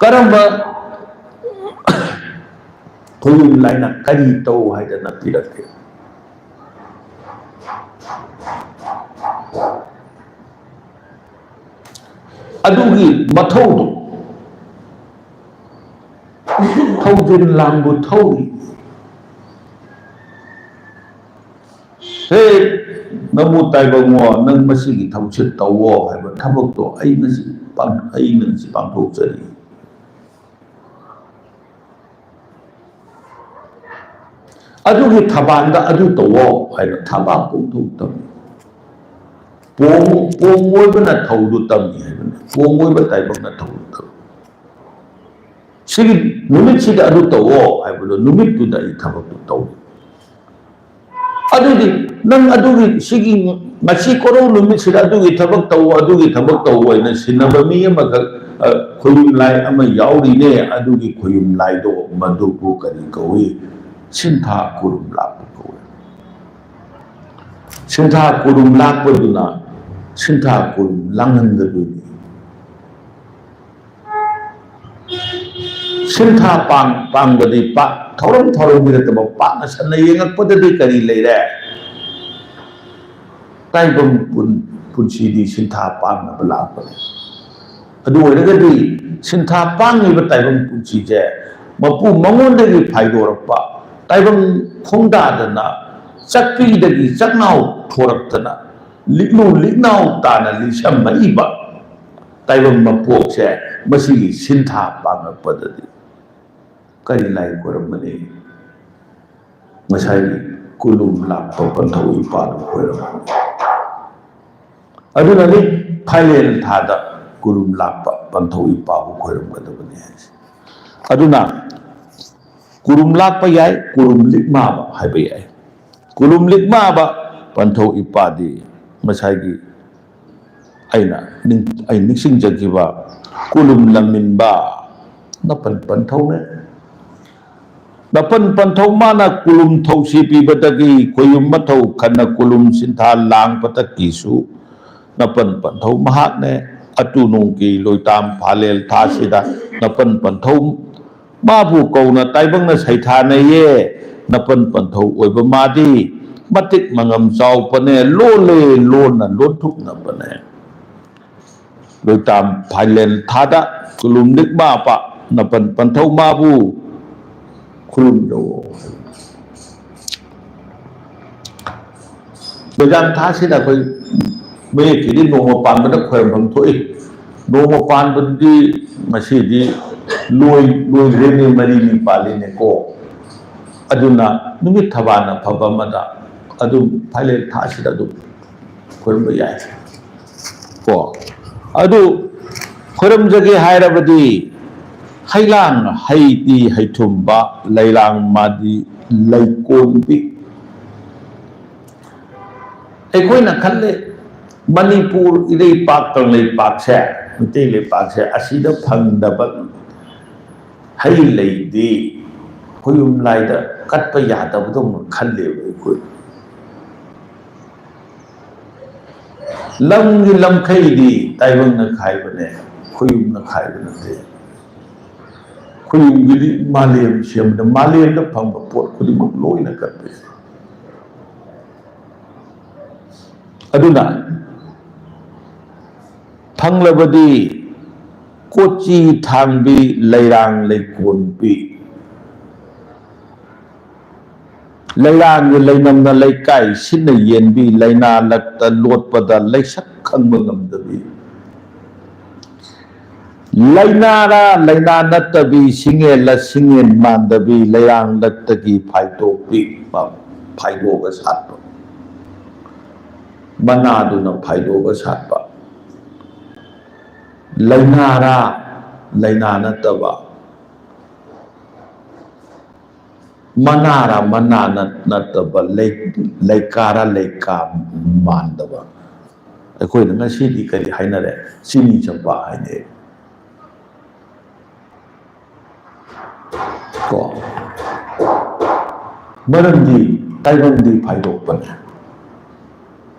ꯀꯔꯝꯕ ꯈꯣꯏꯌꯨꯝ ꯂꯥꯏꯅ ꯀꯔꯤ ꯇꯧ ꯍꯥꯏꯗꯅ ꯄꯤꯔꯛꯀꯦ? ꯑꯗꯨꯒꯤ ꯃꯊꯧꯗꯣ ꯊꯧꯖꯤꯜ ꯂꯥꯡꯕꯨ ꯊꯧꯔꯤ꯫ ꯍꯦ, ꯅꯃꯨ ꯇꯥꯏꯕꯪꯉꯣ, ꯅꯪ ꯃꯁꯤꯒꯤ ꯊꯕꯛꯁꯦ ꯇꯧꯋꯣ ꯍꯥꯏꯕ ꯊꯕꯛꯇꯣ ꯑꯩ ꯉꯁꯤ ꯄꯥꯡ-, ꯑꯩ ꯉꯁꯤ ꯄꯥꯡꯊꯣꯛꯆꯔꯤ꯫ ꯑꯗꯨꯒꯤ ꯊꯕꯥꯟꯗ ꯑꯗꯨ ꯇꯧꯋꯣ ꯍꯥꯏꯕ ꯊꯕꯥꯛ ꯄꯣꯛꯊꯣꯛꯇꯕ꯫ ꯄꯣꯡ ꯄꯣꯡ ꯑꯣꯏꯕꯅ ꯊꯧꯗꯨ ꯇꯝꯃꯤ ꯍꯥꯏꯕꯅꯤ꯫ ꯄꯣꯡ ꯑꯣꯏꯕ ꯇꯥꯏꯕꯪꯅ ꯊꯧꯗꯨ ꯇꯝꯃꯤ꯫ ꯁꯤꯒꯤ ꯅꯨꯃꯤꯠꯁꯤꯗ ꯑꯗꯨ ꯇꯧꯑꯣ ꯍꯥꯏꯕꯗꯣ, ꯅꯨꯃꯤꯠꯇꯨꯗ ꯑꯩ ꯊꯕꯛꯇꯨ ꯇꯧꯏ꯫ ꯑꯗꯨꯗꯤ ꯅꯪ ꯑꯗꯨꯒꯤ, ꯁꯤꯒꯤ ꯉꯁꯤ ꯀꯣꯔꯧ ꯅꯨꯃꯤꯠꯁꯤꯗ ꯑꯗꯨꯒꯤ ꯊꯕꯛ ꯇꯧꯑꯣ, ꯑꯗꯨꯒꯤ ꯊꯕꯛ ꯇꯧꯑꯣ ꯍꯥꯏꯅ ꯁꯤꯟꯅꯕ ꯃꯤ ꯑꯃꯈꯛ, ꯑ, ꯈꯣꯌꯨꯝ ꯂꯥꯏ ꯑꯃ ꯌꯥꯎꯔꯤꯅꯦ꯫ ꯑꯗꯨꯒꯤ ꯈꯣꯌꯨꯝ ꯂꯥꯏꯗꯣ ꯃꯗꯨꯕꯨ ꯀꯔꯤ ꯀꯧꯏ? ꯁꯤꯟꯊꯥ ꯀꯨꯔꯨꯝ ꯂꯥꯛꯄ ꯀꯧꯏ꯫ ꯁꯤꯟꯊꯥ ꯀꯨꯔꯨꯝ ꯂꯥꯛꯄꯗꯨꯅ ꯁꯤꯟꯊꯥ ꯀꯨꯔꯨꯝ ꯂꯥꯡꯍꯟꯒꯗꯣꯏꯅꯤ꯫ ꯁꯤꯟꯊꯥ ꯄꯥꯡ-, ꯄꯥꯡꯕꯗꯤ ꯄꯥꯛ ꯊꯧꯔꯝ ꯊꯧꯔꯝꯒꯤ ꯅꯠꯇꯕ, ꯄꯥꯛꯅ ꯁꯟꯅ ꯌꯦꯡꯉꯛꯄꯗꯗꯤ ꯀꯔꯤ ꯂꯩꯔꯦ? ꯇꯥꯏꯕꯪ ꯄꯨꯟ-, ꯄꯨꯟꯁꯤꯗꯤ ꯁꯤꯟꯊꯥ ꯄꯥꯡꯅꯕ ꯂꯥꯛꯄꯅꯤ꯫ ꯑꯗꯨ ꯑꯣꯏꯔꯒꯗꯤ ꯁꯤꯟꯊꯥ ꯄꯥꯡꯉꯤꯕ ꯇꯥꯏꯕꯪ ꯄꯨꯟꯁꯤꯁꯦ ꯃꯄꯨ ꯃꯉꯣꯟꯗꯒꯤ ꯐꯥꯏꯗꯣꯔꯛꯄ, ꯇꯥꯏꯕꯪ ꯈꯣꯡꯗꯥꯗꯅ ꯆꯥꯛꯄꯤꯗꯒꯤ ꯆꯥꯛꯅꯥꯎ ꯊꯣꯔꯛꯇꯅ, ꯂꯤꯛꯂꯨ ꯂꯤꯛꯅꯥꯎ ꯇꯥꯅ ꯂꯤꯁꯝꯃꯛꯏꯕ ꯇꯥꯏꯕꯪ ꯃꯄꯣꯛꯁꯦ, ꯃꯁꯤꯒꯤ ꯁꯤꯟꯊꯥ ꯄꯥꯡꯉꯛꯄꯗꯗꯤ ꯀꯔꯤ ꯂꯥꯏ ꯈꯣꯏꯔꯝꯒꯅꯤ? ꯉꯁꯥꯏꯒꯤ ꯀꯨꯂꯨꯝ ꯂꯥꯛꯄ ꯄꯟꯊꯧ ꯏꯄꯥꯗꯨ ꯈꯣꯏꯔꯝꯒꯅꯤ꯫ ꯑꯗꯨꯅꯅꯤ ꯐꯥꯏꯂꯦꯟ ꯊꯥꯗ ꯀꯨꯂꯨꯝ ꯂꯥꯛꯄ ꯄꯟꯊꯧ ꯏꯄꯥꯕꯨ ꯈꯣꯏꯔꯝꯒꯗꯕꯅꯤ ꯍꯥꯏꯁꯦ꯫ ꯑꯗꯨꯅ ꯀꯨꯂꯨꯝ ꯂꯥꯛꯄ ꯌꯥꯏ, ꯀꯨꯂꯨꯝ ꯂꯤꯛꯃꯥꯕ ꯍꯥꯏꯕ ꯌꯥꯏ꯫ ꯀꯨꯂꯨꯝ ꯂꯤꯛꯃꯥꯕ ꯄꯟꯊꯧ ꯏꯄꯥꯗꯤ ꯉꯁꯥꯏꯒꯤ ꯑꯩꯅ ꯅꯤꯡ-, ꯑꯩ ꯅꯤꯡꯁꯤꯡꯖꯈꯤꯕ ꯀꯨꯂꯨꯝ ꯂꯝꯃꯤꯟꯕ ꯅꯄꯟ ꯄꯟꯊꯧꯅꯦ꯫ ꯅꯄꯟ ꯄꯟꯊꯧ ꯃꯥꯅ ꯀꯨꯂꯨꯝ ꯊꯧꯁꯤ ꯄꯤꯕꯗꯒꯤ ꯈꯣꯌꯨꯝ ꯃꯊꯧ ꯈꯟꯅ ꯀꯨꯂꯨꯝ ꯁꯤꯟꯊꯥ ꯂꯥꯡꯕꯗꯒꯤꯁꯨ ꯅꯄꯟ ꯄꯟꯊꯧ ꯃꯍꯥꯛꯅꯦ꯫ ꯑꯇꯨ ꯅꯣꯡꯒꯤ ꯂꯣꯏꯇꯥꯝ ꯐꯥꯂꯦꯜ ꯊꯥꯁꯤꯗ ꯅꯄꯟ ꯄꯟꯊꯧ ꯃꯥꯕꯨ ꯀꯧꯅ ꯇꯥꯏꯕꯪꯅ ꯁꯩꯊꯥꯅꯩꯌꯦ꯫ ꯅꯄꯟ ꯄꯟꯊꯧ ꯑꯣꯏꯕ ꯃꯥꯗꯤ ꯃꯇꯤꯛ ꯃꯉꯝ ꯆꯥꯎꯄꯅꯦ, ꯂꯣꯜꯂꯦ ꯂꯣꯟꯅ ꯂꯣꯟꯊꯣꯛꯅꯕꯅꯦ꯫ ꯂꯣꯏꯇꯥꯝ ꯐꯥꯏꯂꯦꯟ ꯊꯥꯗ ꯀꯨꯂꯨꯝ ꯂꯤꯛꯃꯥ ꯄꯥ ꯅꯄꯟ ꯄꯟꯊꯧ ꯃꯥꯕꯨ ꯈꯨꯔꯨꯝꯖꯧ꯫ ꯂꯣꯏꯇꯥꯝ ꯊꯥꯁꯤꯗ ꯑꯩꯈꯣꯏ ꯃꯌꯦꯛꯀꯤꯗꯤ ꯅꯣꯡꯃ ꯄꯥꯟꯕꯗ ꯈꯣꯏꯔꯝꯐꯝ ꯊꯣꯛꯏ꯫ ꯅꯣꯡꯃ ꯄꯥꯟꯕꯗꯨꯗꯤ ꯉꯁꯤꯗꯤ ꯂꯣꯏ-, ꯂꯣꯏꯈ꯭ꯔꯦꯅꯦ, ꯃꯔꯤꯅꯤ ꯄꯥꯜꯂꯤꯅꯦꯀꯣ꯫ ꯑꯗꯨꯅ ꯅꯨꯃꯤꯠ ꯊꯕꯥꯟ ꯑꯐꯕ ꯑꯃꯗ ꯑꯗꯨꯝ ꯐꯥꯏꯂꯦꯟ ꯊꯥꯁꯤꯗ ꯑꯗꯨꯝ ꯈꯨꯔꯨꯝꯕ ꯌꯥꯏ꯫ ꯀꯣ, ꯑꯗꯨ ꯈꯨꯔꯨꯝꯖꯒꯦ ꯍꯥꯏꯔꯕꯗꯤ ꯍꯩꯂꯥꯡ ꯍꯩꯗꯤ ꯍꯩꯊꯨꯝꯕ, ꯂꯩꯔꯥꯡ ꯃꯥꯗꯤ ꯂꯩꯀꯣꯟꯕꯤ꯫ ꯑꯩꯈꯣꯏꯅ ꯈꯜꯂꯦ, ꯃꯅꯤꯄꯨꯔ ꯏꯔꯩꯄꯥꯛ ꯀꯪꯂꯩꯄꯥꯛꯁꯦ, ꯃꯩꯇꯩ ꯂꯩꯄꯥꯛꯁꯦ, ꯑꯁꯤꯗ ꯐꯪꯗꯕ ꯍꯩ ꯂꯩꯗꯤ ꯈꯨꯌꯨꯝ ꯂꯥꯏꯗ ꯀꯠꯄ ꯌꯥꯗꯕꯗꯧꯅ ꯈꯜꯂꯦꯕ ꯑꯩꯈꯣꯏ꯫ ꯂꯝꯒꯤ ꯂꯝꯈꯩꯗꯤ ꯇꯥꯏꯕꯪꯅ ꯈꯥꯏꯕꯅꯦ, ꯈꯨꯌꯨꯝꯅ ꯈꯥꯏꯕ ꯅꯠꯇꯦ꯫ ꯈꯨꯌꯨꯝꯒꯤꯗꯤ ꯃꯥꯂꯦꯝ ꯁꯦꯝꯕꯗ, ꯃꯥꯂꯦꯝꯗ ꯐꯪꯕ ꯄꯣꯠ ꯈꯨꯗꯤꯡꯃꯛ ꯂꯣꯏꯅ ꯀꯠꯄ ꯌꯥꯏ꯫ ꯑꯗꯨꯅ ꯐꯪꯂꯕꯗꯤ ꯀꯣꯆꯤ ꯊꯥꯡꯕꯤ, ꯂꯩꯔꯥꯡ ꯂꯩꯀꯣꯟꯕꯤ, ꯂꯩꯔꯥꯡꯒꯤ ꯂꯩꯅꯝꯅ ꯂꯩꯀꯥꯏ ꯁꯤꯟꯅ ꯌꯦꯟꯕꯤ, ꯂꯩꯅꯥ ꯂꯛꯇ ꯂꯣꯠꯄꯗ ꯂꯩꯁꯛ ꯈꯪꯕ ꯉꯝꯗꯕꯤ, ꯂꯩꯅꯥꯔ ꯂꯩꯅꯥ ꯅꯠꯇꯕꯤ, ꯁꯤꯡꯉꯦꯜꯂ ꯁꯤꯡꯉꯦꯟ ꯃꯥꯟꯗꯕꯤ, ꯂꯩꯔꯥꯡ ꯂꯛꯇꯒꯤ ꯐꯥꯏꯗꯣꯛꯄꯤ, ꯐꯥꯏꯗꯣꯛꯑꯒ ꯁꯥꯠꯄ, ꯃꯅꯥꯗꯨꯅ ꯐꯥꯏꯗꯣꯛꯑꯒ ꯁꯥꯠꯄ, ꯂꯩꯅꯥꯔ ꯂꯩꯅꯥ ꯅꯠꯇꯕ, ꯃꯅꯥꯔ ꯃꯅꯥ ꯅꯠ-, ꯅꯠꯇꯕ, ꯂꯩ-, ꯂꯩꯀꯥꯔ ꯂꯩꯀꯥ ꯃꯥꯟꯗꯕ꯫ ꯑꯩꯈꯣꯏꯅ ꯉꯁꯤꯗꯤ ꯀꯔꯤ ꯍꯥꯏꯅꯔꯦ? ꯆꯤꯅꯤ ꯆꯝꯄ꯭ꯔꯥ ꯍꯥꯏꯅꯩ꯫ ꯀꯣ? ꯃꯔꯝꯗꯤ ꯇꯥꯏꯕꯪꯗꯤ ꯐꯥꯏꯗꯣꯛꯄꯅꯦ꯫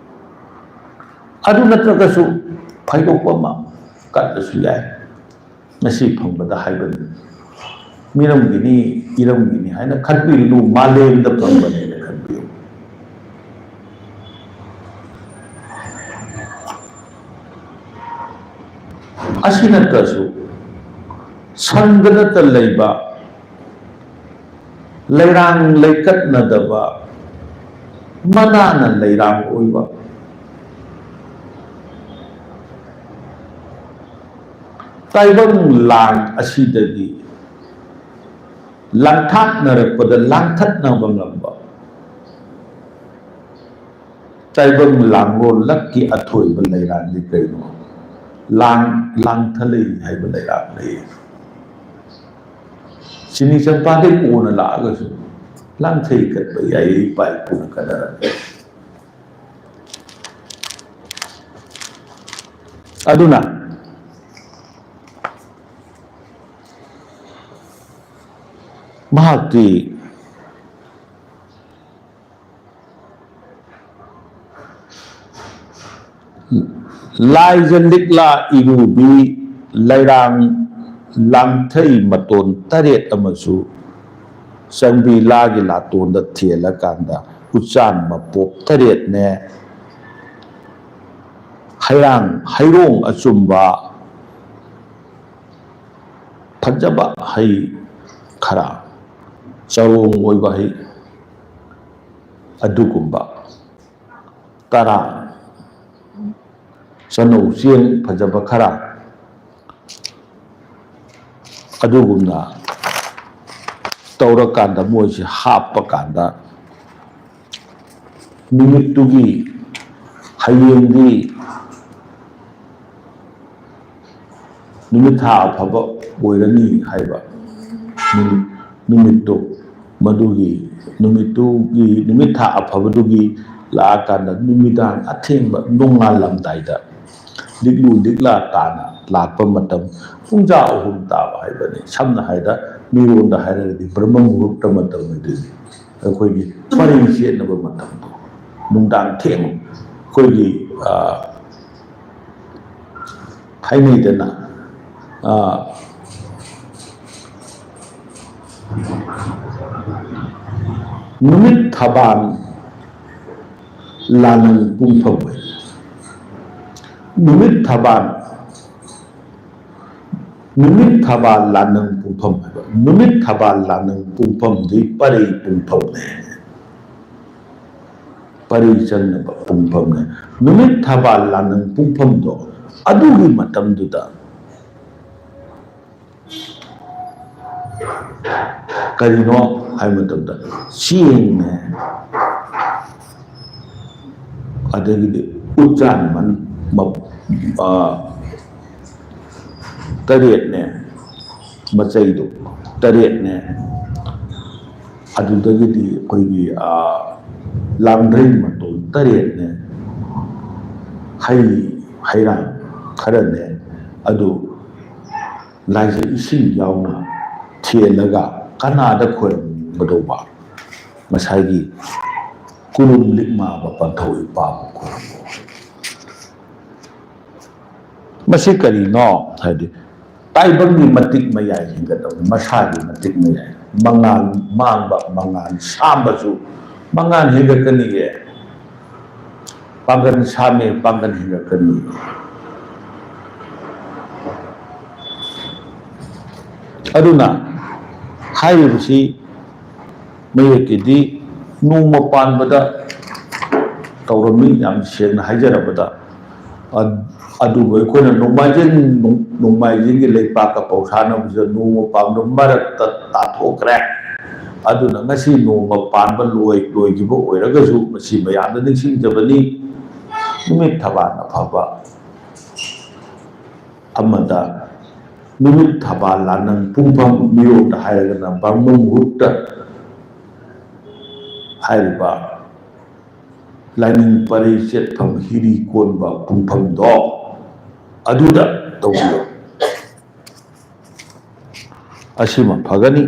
ꯑꯗꯨ ꯅꯠꯇ꯭ꯔꯒꯁꯨ ꯐꯥꯏꯗꯣꯛꯄ ꯑꯃ ꯀꯠꯂꯁꯨ ꯌꯥꯏ꯫ ꯉꯁꯤ ꯐꯪꯕꯗ ꯍꯥꯏꯕꯅꯤ꯫ ꯃꯤꯔꯝꯒꯤꯅꯤ, ꯏꯔꯝꯒꯤꯅꯤ ꯍꯥꯏꯅ ꯈꯟꯕꯤꯔꯨꯅꯨ, ꯃꯥꯂꯦꯝꯗ ꯐꯪꯕꯅꯦꯅ ꯈꯟꯕꯤꯌꯨ꯫ ꯑꯁꯤ ꯅꯠꯇ꯭ꯔꯁꯨ ꯁꯪꯗ ꯅꯠꯇ ꯂꯩꯕ, ꯂꯩꯔꯥꯡ ꯂꯩꯀꯠꯅꯗꯕ, ꯃꯅꯥꯅ ꯂꯩꯔꯥꯡ ꯑꯣꯏꯕ, ꯇꯥꯏꯕꯪ ꯂꯥꯟ ꯑꯁꯤꯗꯒꯤ ꯂꯥꯡꯊꯥꯛꯅꯔꯛꯄꯗ ꯂꯥꯡꯊꯠꯅꯕ ꯉꯝꯕ, ꯇꯥꯏꯕꯪ ꯂꯥꯡꯂꯣꯜ ꯂꯛꯀꯤ ꯑꯊꯣꯏꯕ ꯂꯩꯔꯥꯡꯗꯤ ꯀꯩꯅꯣ? ꯂꯥꯡ, ꯂꯥꯡꯊꯂꯩ ꯍꯥꯏꯕ ꯂꯩꯔꯥꯡ ꯂꯩ꯫ ꯆꯤꯅꯤ ꯆꯝꯄꯥꯗꯒꯤ ꯀꯣꯟꯅ ꯂꯥꯛꯑꯒꯁꯨ ꯂꯥꯡꯊꯩ ꯀꯠꯄ ꯌꯥꯏ, ꯏꯄꯥ ꯏꯄꯨꯅ ꯀꯠꯅꯔꯝꯃꯤ꯫ ꯑꯗꯨꯅ ꯃꯍꯥꯛꯇꯤ ꯂꯥꯏꯖ ꯂꯤꯛꯂꯥ ꯏꯔꯨꯕꯤ ꯂꯩꯔꯥꯡ ꯂꯥꯡꯊꯩ ꯃꯇꯣꯟ ꯇꯔꯦꯠ ꯑꯃꯁꯨ ꯆꯪꯕꯤ ꯂꯥꯒꯤ ꯂꯥꯇꯣꯟꯗ ꯊꯦꯜꯂꯀꯥꯟꯗ ꯎꯆꯥꯟ ꯃꯄꯣꯞ ꯇꯔꯦꯠꯅꯦ, ꯍꯩꯔꯥꯡ ꯍꯩꯔꯣꯡ ꯑꯆꯨꯝꯕ ꯐꯖꯕ ꯍꯩ ꯈꯔ, ꯆꯔꯣꯡ ꯑꯣꯏꯕ ꯍꯩ ꯑꯗꯨꯒꯨꯝꯕ ꯇꯔꯥ, ꯆꯅꯧ ꯆꯦꯡ ꯐꯖꯕ ꯈꯔ, ꯑꯗꯨꯒꯨꯝꯅ ꯇꯧꯔꯀꯥꯟꯗ ꯃꯣꯏꯁꯦ ꯍꯥꯞꯄ ꯀꯥꯟꯗ ꯅꯨꯃꯤꯠꯇꯨꯒꯤ, ꯍꯌꯦꯡꯗꯤ ꯅꯨꯃꯤꯠ ꯊꯥ ꯑꯐꯕ ꯑꯣꯏꯔꯅꯤ ꯍꯥꯏꯕ ꯅꯨꯃꯤꯠ, ꯅꯨꯃꯤꯠꯇꯣ, ꯃꯗꯨꯒꯤ ꯅꯨꯃꯤꯠꯇꯨꯒꯤ, ꯅꯨꯃꯤꯠ ꯊꯥ ꯑꯐꯕꯗꯨꯒꯤ ꯂꯥꯛꯑꯀꯥꯟꯗ ꯅꯨꯃꯤꯗꯥꯡ ꯑꯊꯦꯡꯕ ꯅꯣꯡꯉꯥꯜꯂꯝꯗꯥꯏꯗ ꯂꯤꯛꯂꯨ ꯂꯤꯛꯂꯥ ꯇꯥꯅ ꯂꯥꯛꯄ ꯃꯇꯝ, ꯄꯨꯡꯖꯥ ꯑꯍꯨꯝ ꯇꯥꯕ ꯍꯥꯏꯕꯅꯤ꯫ ꯁꯝꯅ ꯍꯥꯏꯔꯕꯗ ꯃꯤꯔꯣꯟꯗ ꯍꯥꯏꯔꯒꯗꯤ ꯕ꯭ꯔꯍ꯭ꯃ ꯃꯨꯍꯨꯔꯇ ꯃꯇꯝ ꯑꯣꯏꯗꯣꯏꯅꯤ꯫ ꯑꯩꯈꯣꯏꯒꯤ ꯄꯔꯤ ꯆꯦꯟꯅꯕ ꯃꯇꯝꯗꯣ, ꯅꯨꯡꯗꯥꯡ ꯊꯦꯡ, ꯑꯩꯈꯣꯏꯒꯤ, ꯑ, ꯍꯥꯏꯅꯩꯗꯅ, ꯑ, ꯅꯨꯃꯤꯠ ꯊꯕꯥꯟ ꯂꯥꯅꯪ ꯄꯨꯡꯐꯝ ꯑꯣꯏ꯫ ꯅꯨꯃꯤꯠ ꯊꯕꯥꯟ, ꯅꯨꯃꯤꯠ ꯊꯕꯥꯟ ꯂꯥꯅꯪ ꯄꯨꯡꯐꯝ ꯍꯥꯏꯕ, ꯅꯨꯃꯤꯠ ꯊꯕꯥꯟ ꯂꯥꯅꯪ ꯄꯨꯡꯐꯝꯗꯤ ꯄꯔꯩ ꯄꯨꯡꯐꯝꯅꯦ꯫ ꯄꯔꯤ ꯆꯪꯅꯕ ꯄꯨꯡꯐꯝꯅꯦ꯫ ꯅꯨꯃꯤꯠ ꯊꯕꯥꯜ ꯂꯥꯅꯪ ꯄꯨꯡꯐꯝꯗꯣ ꯑꯗꯨꯒꯤ ꯃꯇꯝꯗꯨꯗ ꯀꯔꯤꯅꯣ ꯍꯥꯏꯕ ꯃꯇꯝꯗ ꯆꯦꯡꯅꯦ, ꯑꯗꯒꯤꯗꯤ ꯎꯆꯥꯟꯃꯟ ꯃ-, ꯑ, ꯇꯔꯦꯠꯅꯦ, ꯃꯆꯩꯗꯣ ꯇꯔꯦꯠꯅꯦ, ꯑꯗꯨꯗꯒꯤꯗꯤ ꯑꯩꯈꯣꯏꯒꯤ, ꯑ, ꯂꯥꯡꯗ꯭ꯔꯩ ꯃꯇꯣꯟ ꯇꯔꯦꯠꯅꯦ, ꯍꯩ ꯍꯩꯔꯥꯡ ꯈꯔꯅꯦ, ꯑꯗꯨ ꯂꯥꯏꯖ ꯏꯁꯤꯡ ꯌꯥꯎꯅ ꯊꯦꯜꯂꯒ ꯀꯅꯥꯗ ꯈꯣꯏꯔꯝꯒꯗꯧꯕ? ꯉꯁꯥꯏꯒꯤ ꯀꯨꯂꯨꯝ ꯂꯤꯛꯃꯥꯕ ꯄꯟꯊꯧ ꯏꯄꯥꯕꯨ ꯈꯣꯏꯔꯝꯃꯨ꯫ ꯃꯁꯤ ꯀꯔꯤꯅꯣ ꯍꯥꯏꯗꯤ, ꯇꯥꯏꯕꯪꯒꯤ ꯃꯇꯤꯛ ꯃꯌꯥꯏ ꯍꯦꯟꯒꯠꯂꯕꯅꯤ, ꯃꯁꯥꯒꯤ ꯃꯇꯤꯛ ꯃꯌꯥꯏ, ꯃꯉꯥꯜ ꯃꯥꯡꯕ, ꯃꯉꯥꯜ ꯁꯥꯝꯕꯁꯨ ꯃꯉꯥꯜ ꯍꯦꯟꯒꯠꯀꯅꯤꯌꯦ꯫ ꯄꯥꯡꯒꯜ ꯁꯥꯝꯃꯦ, ꯄꯥꯡꯒꯜ ꯍꯦꯟꯒꯠꯀꯅꯤ꯫ ꯑꯗꯨꯅ ꯍꯥꯏꯔꯤꯕꯁꯤ ꯃꯌꯦꯛꯀꯤꯗꯤ ꯅꯣꯡꯃ ꯄꯥꯟꯕꯗ ꯇꯧꯔꯝꯃꯤ, ꯌꯥꯝ ꯁꯦꯡꯅ ꯍꯥꯏꯖꯔꯕꯗ꯫ ꯑ-, ꯑꯗꯨꯕꯨ ꯑꯩꯈꯣꯏꯅ ꯅꯣꯡꯃꯥꯏꯖꯤꯡ, ꯅꯣꯡ-, ꯅꯣꯡꯃꯥꯏꯖꯤꯡꯒꯤ ꯂꯩꯄꯥꯛꯀ ꯄꯧꯁꯥꯅꯕꯁꯤꯗ ꯅꯣꯡꯃ ꯄꯥꯟꯕ ꯃꯔꯛꯇ ꯇꯥꯊꯣꯛꯈ꯭ꯔꯦ꯫ ꯑꯗꯨꯅ ꯉꯁꯤ ꯅꯣꯡꯃ ꯄꯥꯟꯕ ꯂꯣꯏ-, ꯂꯣꯏꯈꯤꯕ ꯑꯣꯏꯔꯒꯁꯨ ꯃꯁꯤ ꯃꯌꯥꯝꯗ ꯅꯤꯡꯁꯤꯡꯖꯕꯅꯤ꯫ ꯅꯨꯃꯤꯠ ꯊꯕꯥꯟ ꯑꯐꯕ ꯑꯃꯗ ꯅꯨꯃꯤꯠ ꯊꯕꯥꯜ ꯂꯥꯟꯅꯪ ꯄꯨꯡꯐꯝ, ꯃꯤꯔꯣꯜꯗ ꯍꯥꯏꯔꯒꯅ ꯕ꯭ꯔꯍ꯭ꯃ ꯃꯨꯍꯨꯔꯇ ꯍꯥꯏꯔꯤꯕ ꯂꯥꯏꯅꯤꯡ ꯄꯔꯩ ꯆꯠꯐꯝ ꯍꯤꯔꯤ ꯀꯣꯟꯕ ꯄꯨꯡꯐꯝꯗꯣ ꯑꯗꯨꯗ ꯇꯧꯕꯤꯌꯨ꯫ ꯑꯁꯤꯃ ꯐꯒꯅꯤ꯫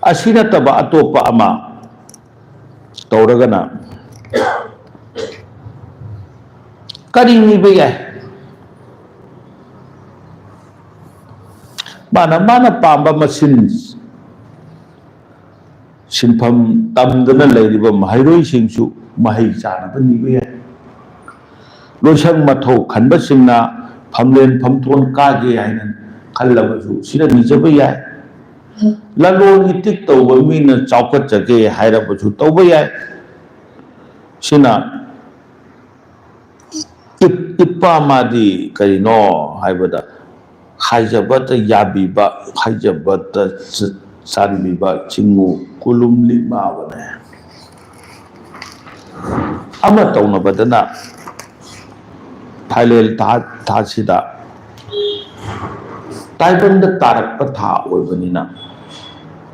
ꯑꯁꯤ ꯅꯠꯇꯕ ꯑꯇꯣꯞꯄ ꯑꯃ ꯇꯧꯔꯒꯅ ꯀꯔꯤ ꯅꯤꯕ ꯌꯥꯏ? ꯃꯥꯅ, ꯃꯥꯅ ꯄꯥꯝꯕ ꯃꯁꯤꯟ ꯁꯤꯟꯐꯝ ꯇꯝꯗꯅ ꯂꯩꯔꯤꯕ ꯃꯍꯩꯔꯣꯏꯁꯤꯡꯁꯨ ꯃꯍꯩ ꯆꯥꯅꯕ ꯅꯤꯕ ꯌꯥꯏ꯫ ꯂꯣꯏꯁꯪ ꯃꯊꯧ ꯈꯟꯕꯁꯤꯡꯅ ꯐꯝꯂꯦꯟ ꯐꯝꯊꯣꯟ ꯀꯥꯒꯦ ꯍꯥꯏꯅ ꯈꯜꯂꯕꯁꯨ ꯁꯤꯗ ꯅꯤꯖꯕ ꯌꯥꯏ꯫ ꯂꯂꯣꯟ ꯏꯇꯤꯛ ꯇꯧꯕ ꯃꯤꯅ ꯆꯥꯎꯈꯠꯆꯒꯦ ꯍꯥꯏꯔꯕꯁꯨ ꯇꯧꯕ ꯌꯥꯏ꯫ ꯁꯤꯅ ꯏꯞ-, ꯏꯄꯥ ꯃꯥꯗꯤ ꯀꯔꯤꯅꯣ ꯍꯥꯏꯕꯗ, ꯍꯥꯏꯖꯕꯇ ꯌꯥꯕꯤꯕ, ꯍꯥꯏꯖꯕꯇ ꯆ-, ꯆꯥꯟꯕꯤꯕ ꯆꯤꯡꯉꯨ ꯀꯨꯂꯨꯝ ꯂꯤꯛꯃꯥꯕꯅꯦ꯫ ꯑꯃ ꯇꯧꯅꯕꯗꯅ ꯐꯥꯏꯂꯦꯜ ꯊꯥ, ꯊꯥꯁꯤꯗ ꯇꯥꯏꯕꯪꯗ ꯇꯥꯔꯛꯄ ꯊꯥ ꯑꯣꯏꯕꯅꯤꯅ,